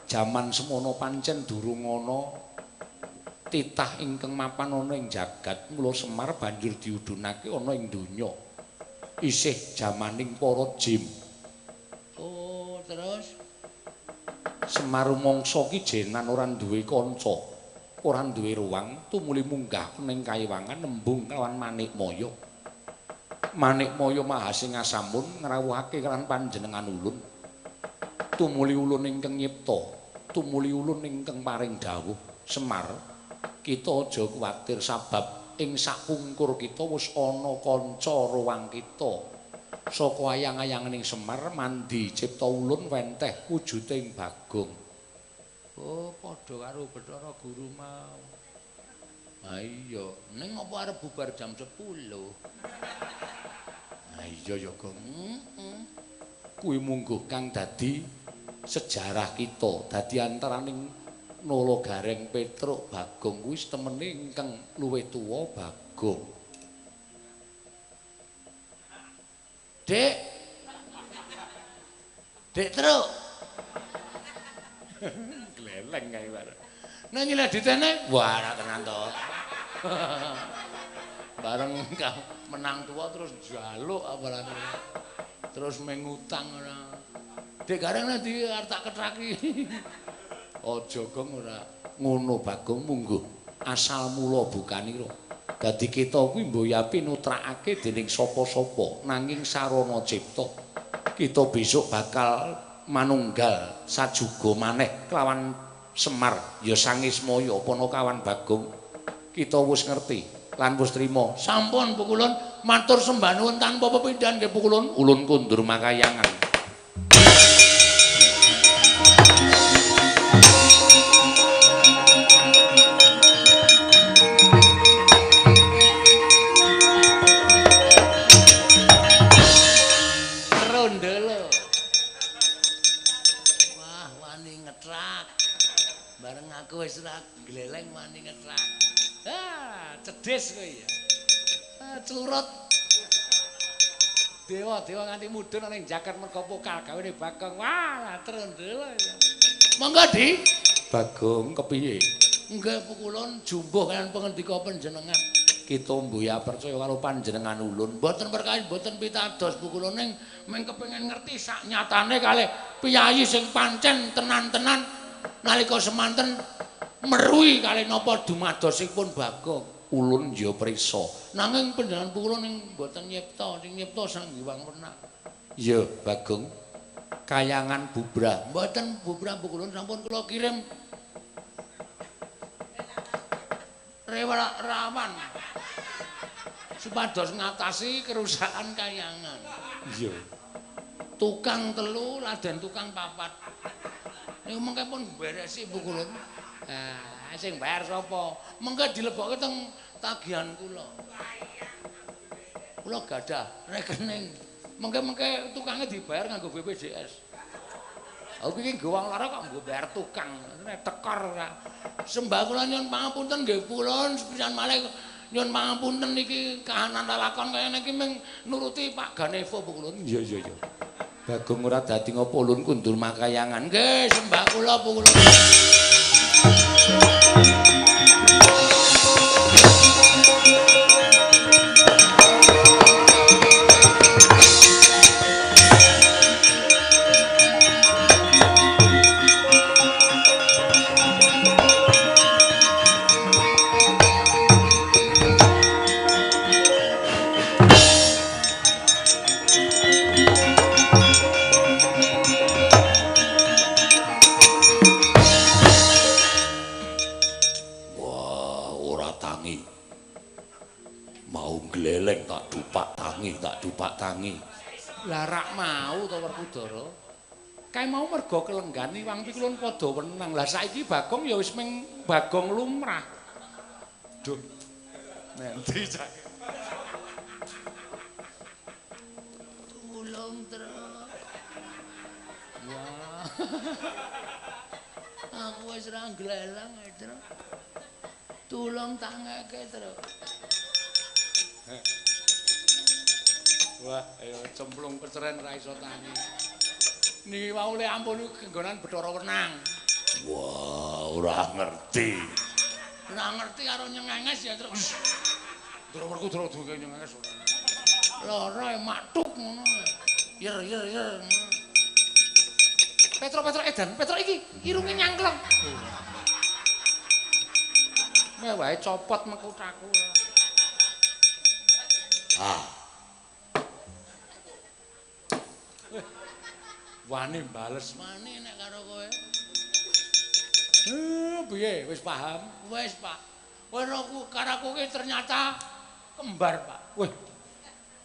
Jaman semono pancen durung ana titah ingkang mapan ana ing jagat, mula Semar banjur diudhunake ana ing donya. Isih jamaning para jim. Oh, terus Semar mangsa ki jenan ora duwe kanca, ora duwe ruang, tumuli munggah ning kayiwangan nembung kelawan Manikmaya. Manikmaya Maha Singasamun ngrawuhake kelawan panjenengan ulun. Tumuli ulun ingkang nyipta, tumuli ulun ingkang paring dawuh, Semar, kita aja kuwatir sabab ing sakpungkur kita wis ana kanca ruang kita. Saka ayang-ayanganing Semar mandi cipta ulun wenteh wujuding Bagong. Oh, padha karo Bathara Guru mau. Ha iya, ning apa arep bubar jam 10? Ha iya ya, Gong. Heeh. Kuwi mungguh kang dadi sejarah kita, dadi antaraning Nala Gareng Petruk Bagong kuwi temene ingkang luwih tuwa Bagong. Dek. Dek Truk. Gleleng kae bareng. Nang nyileh ditene, wah ora tenan to. Bareng menang tuwa terus njaluk apalagi. Terus mengutang ora. Dek Gareng nek di arep tak ketraki. Aja Gong ora ngono Bagong mungguh asal mula bukanira. Dadi kita kuwi mboyapi nutrakake dening sapa-sapa nanging sarana cipta. Kita besok bakal manunggal sajuga maneh kelawan Semar ya Sangismaya Panakawan Bagong. Kita wis ngerti lan wis trima. Sampun pukulun matur sembah nuwun tanpa pepindhan nggih pukulun. Ulun kundur makayangan. Wis ora gleleng wani ngetrak. Ah, cedhis kowe ya. Ah, curut. Dewa-dewa nganti mudhun ning jaket merga pokal gawene Bagong. Wah, trendel. Monggo, Di. Bagong kepiye? Nggih pukulun jumbuh kaliyan pangendika panjenengan. Kita mbuya percaya karo panjenengan ulun. Mboten perkawis mboten pitados pukulun ning mung kepengin ngerti sak nyatane kalih piyayi sing pancen tenan-tenan nalika semanten meruhi kalih napa dumadosipun Bagong. Ulun ya prisa. Nanging panjenengan pukulun ning mboten nyipta, sing nyipta Sang Hyang Wenang. Ya, Bagong. Kayangan bubrah. Mboten bubrah pukulun sampun kula kirim rawan supados ngatasi kerusakan kayangan. Iya. Tukang telu laden tukang papat. Niku mengke pun beresi pukulun. Ah, sing bayar sapa? Mengke dilebokke teng tagihan kula. Kula gadah rekening. Mengke-mengke tukangnya dibayar nganggo BPJS. Aku iki nggo wong lara kok nggo bayar tukang. Nek tekor ora. Sembah kula nyuwun pangapunten nggih pulun sepisan malih nyuwun pangapunten niki kahanan lalakon kaya niki mung nuruti Pak Ganevo pukulun. Iya iya iya. Bagong ora dadi ngopo ulun kundur makayangan. Nggih, sembah kula pukulun. Tangi. Lah rak mau to Werkudara. Kae mau mergo kelenggan iwang pikulun padha wenang. Lah saiki Bagong ya wis ming Bagong lumrah. Duh. Nanti cak. Tulung, Truk. Wah. Aku wis ra gleleng, Truk. Tulung tangeke, Truk. Wah, ayo cemplung peceren ra iso tangi. Niki wau le ampun niku genggonan Bathara Wenang. Wah, ora ngerti. Ora ngerti karo nyengenges ya terus. Ndra Werkudara duwe nyengenges ora. Lara maktuk ngono. Yer yer yer. Petro-petro edan, Petro iki irunge nyangkleng. Meh wae copot mekutaku. Ah. Wani bales wani nek karo kowe. Piye wis paham? Wis, Pak. Kowe aku karo aku ki ternyata kembar, Pak. Wih.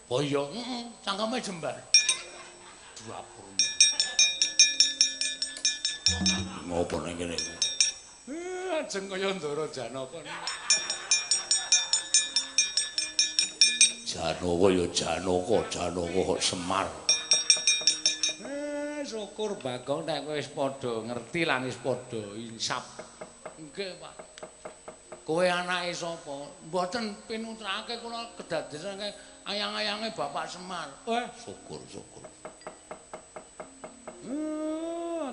Oh iya, heeh, cangkeme jembar. Dapurmu. Ngopo nang kene iki? Ajeng kaya Ndara Janaka. Janaka ya Janaka, Janaka kok Semar. Syukur Bagong nek kowe wis padha ngerti lan wis padha insaf. Nggih, Pak. Kowe anake sapa? Mboten pinutrake kula kedadesane ayang-ayange Bapak Semar. Syukur, syukur.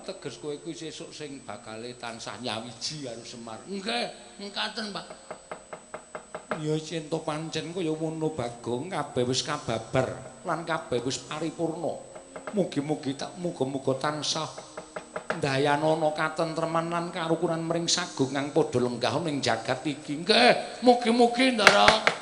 Teges kowe kuwi sesuk sing bakale tansah nyawiji karo Semar. Nggih, mekaten, Pak. Ya cinta pancen kaya ngono Bagong, kabeh wis kababar lan kabeh wis paripurna. Mugi-mugi tak muga-muga tansah ndayanana katentreman lan karukunan mring sagung kang padha lenggah ning jagat iki. Nggih, mugi-mugi Ndara.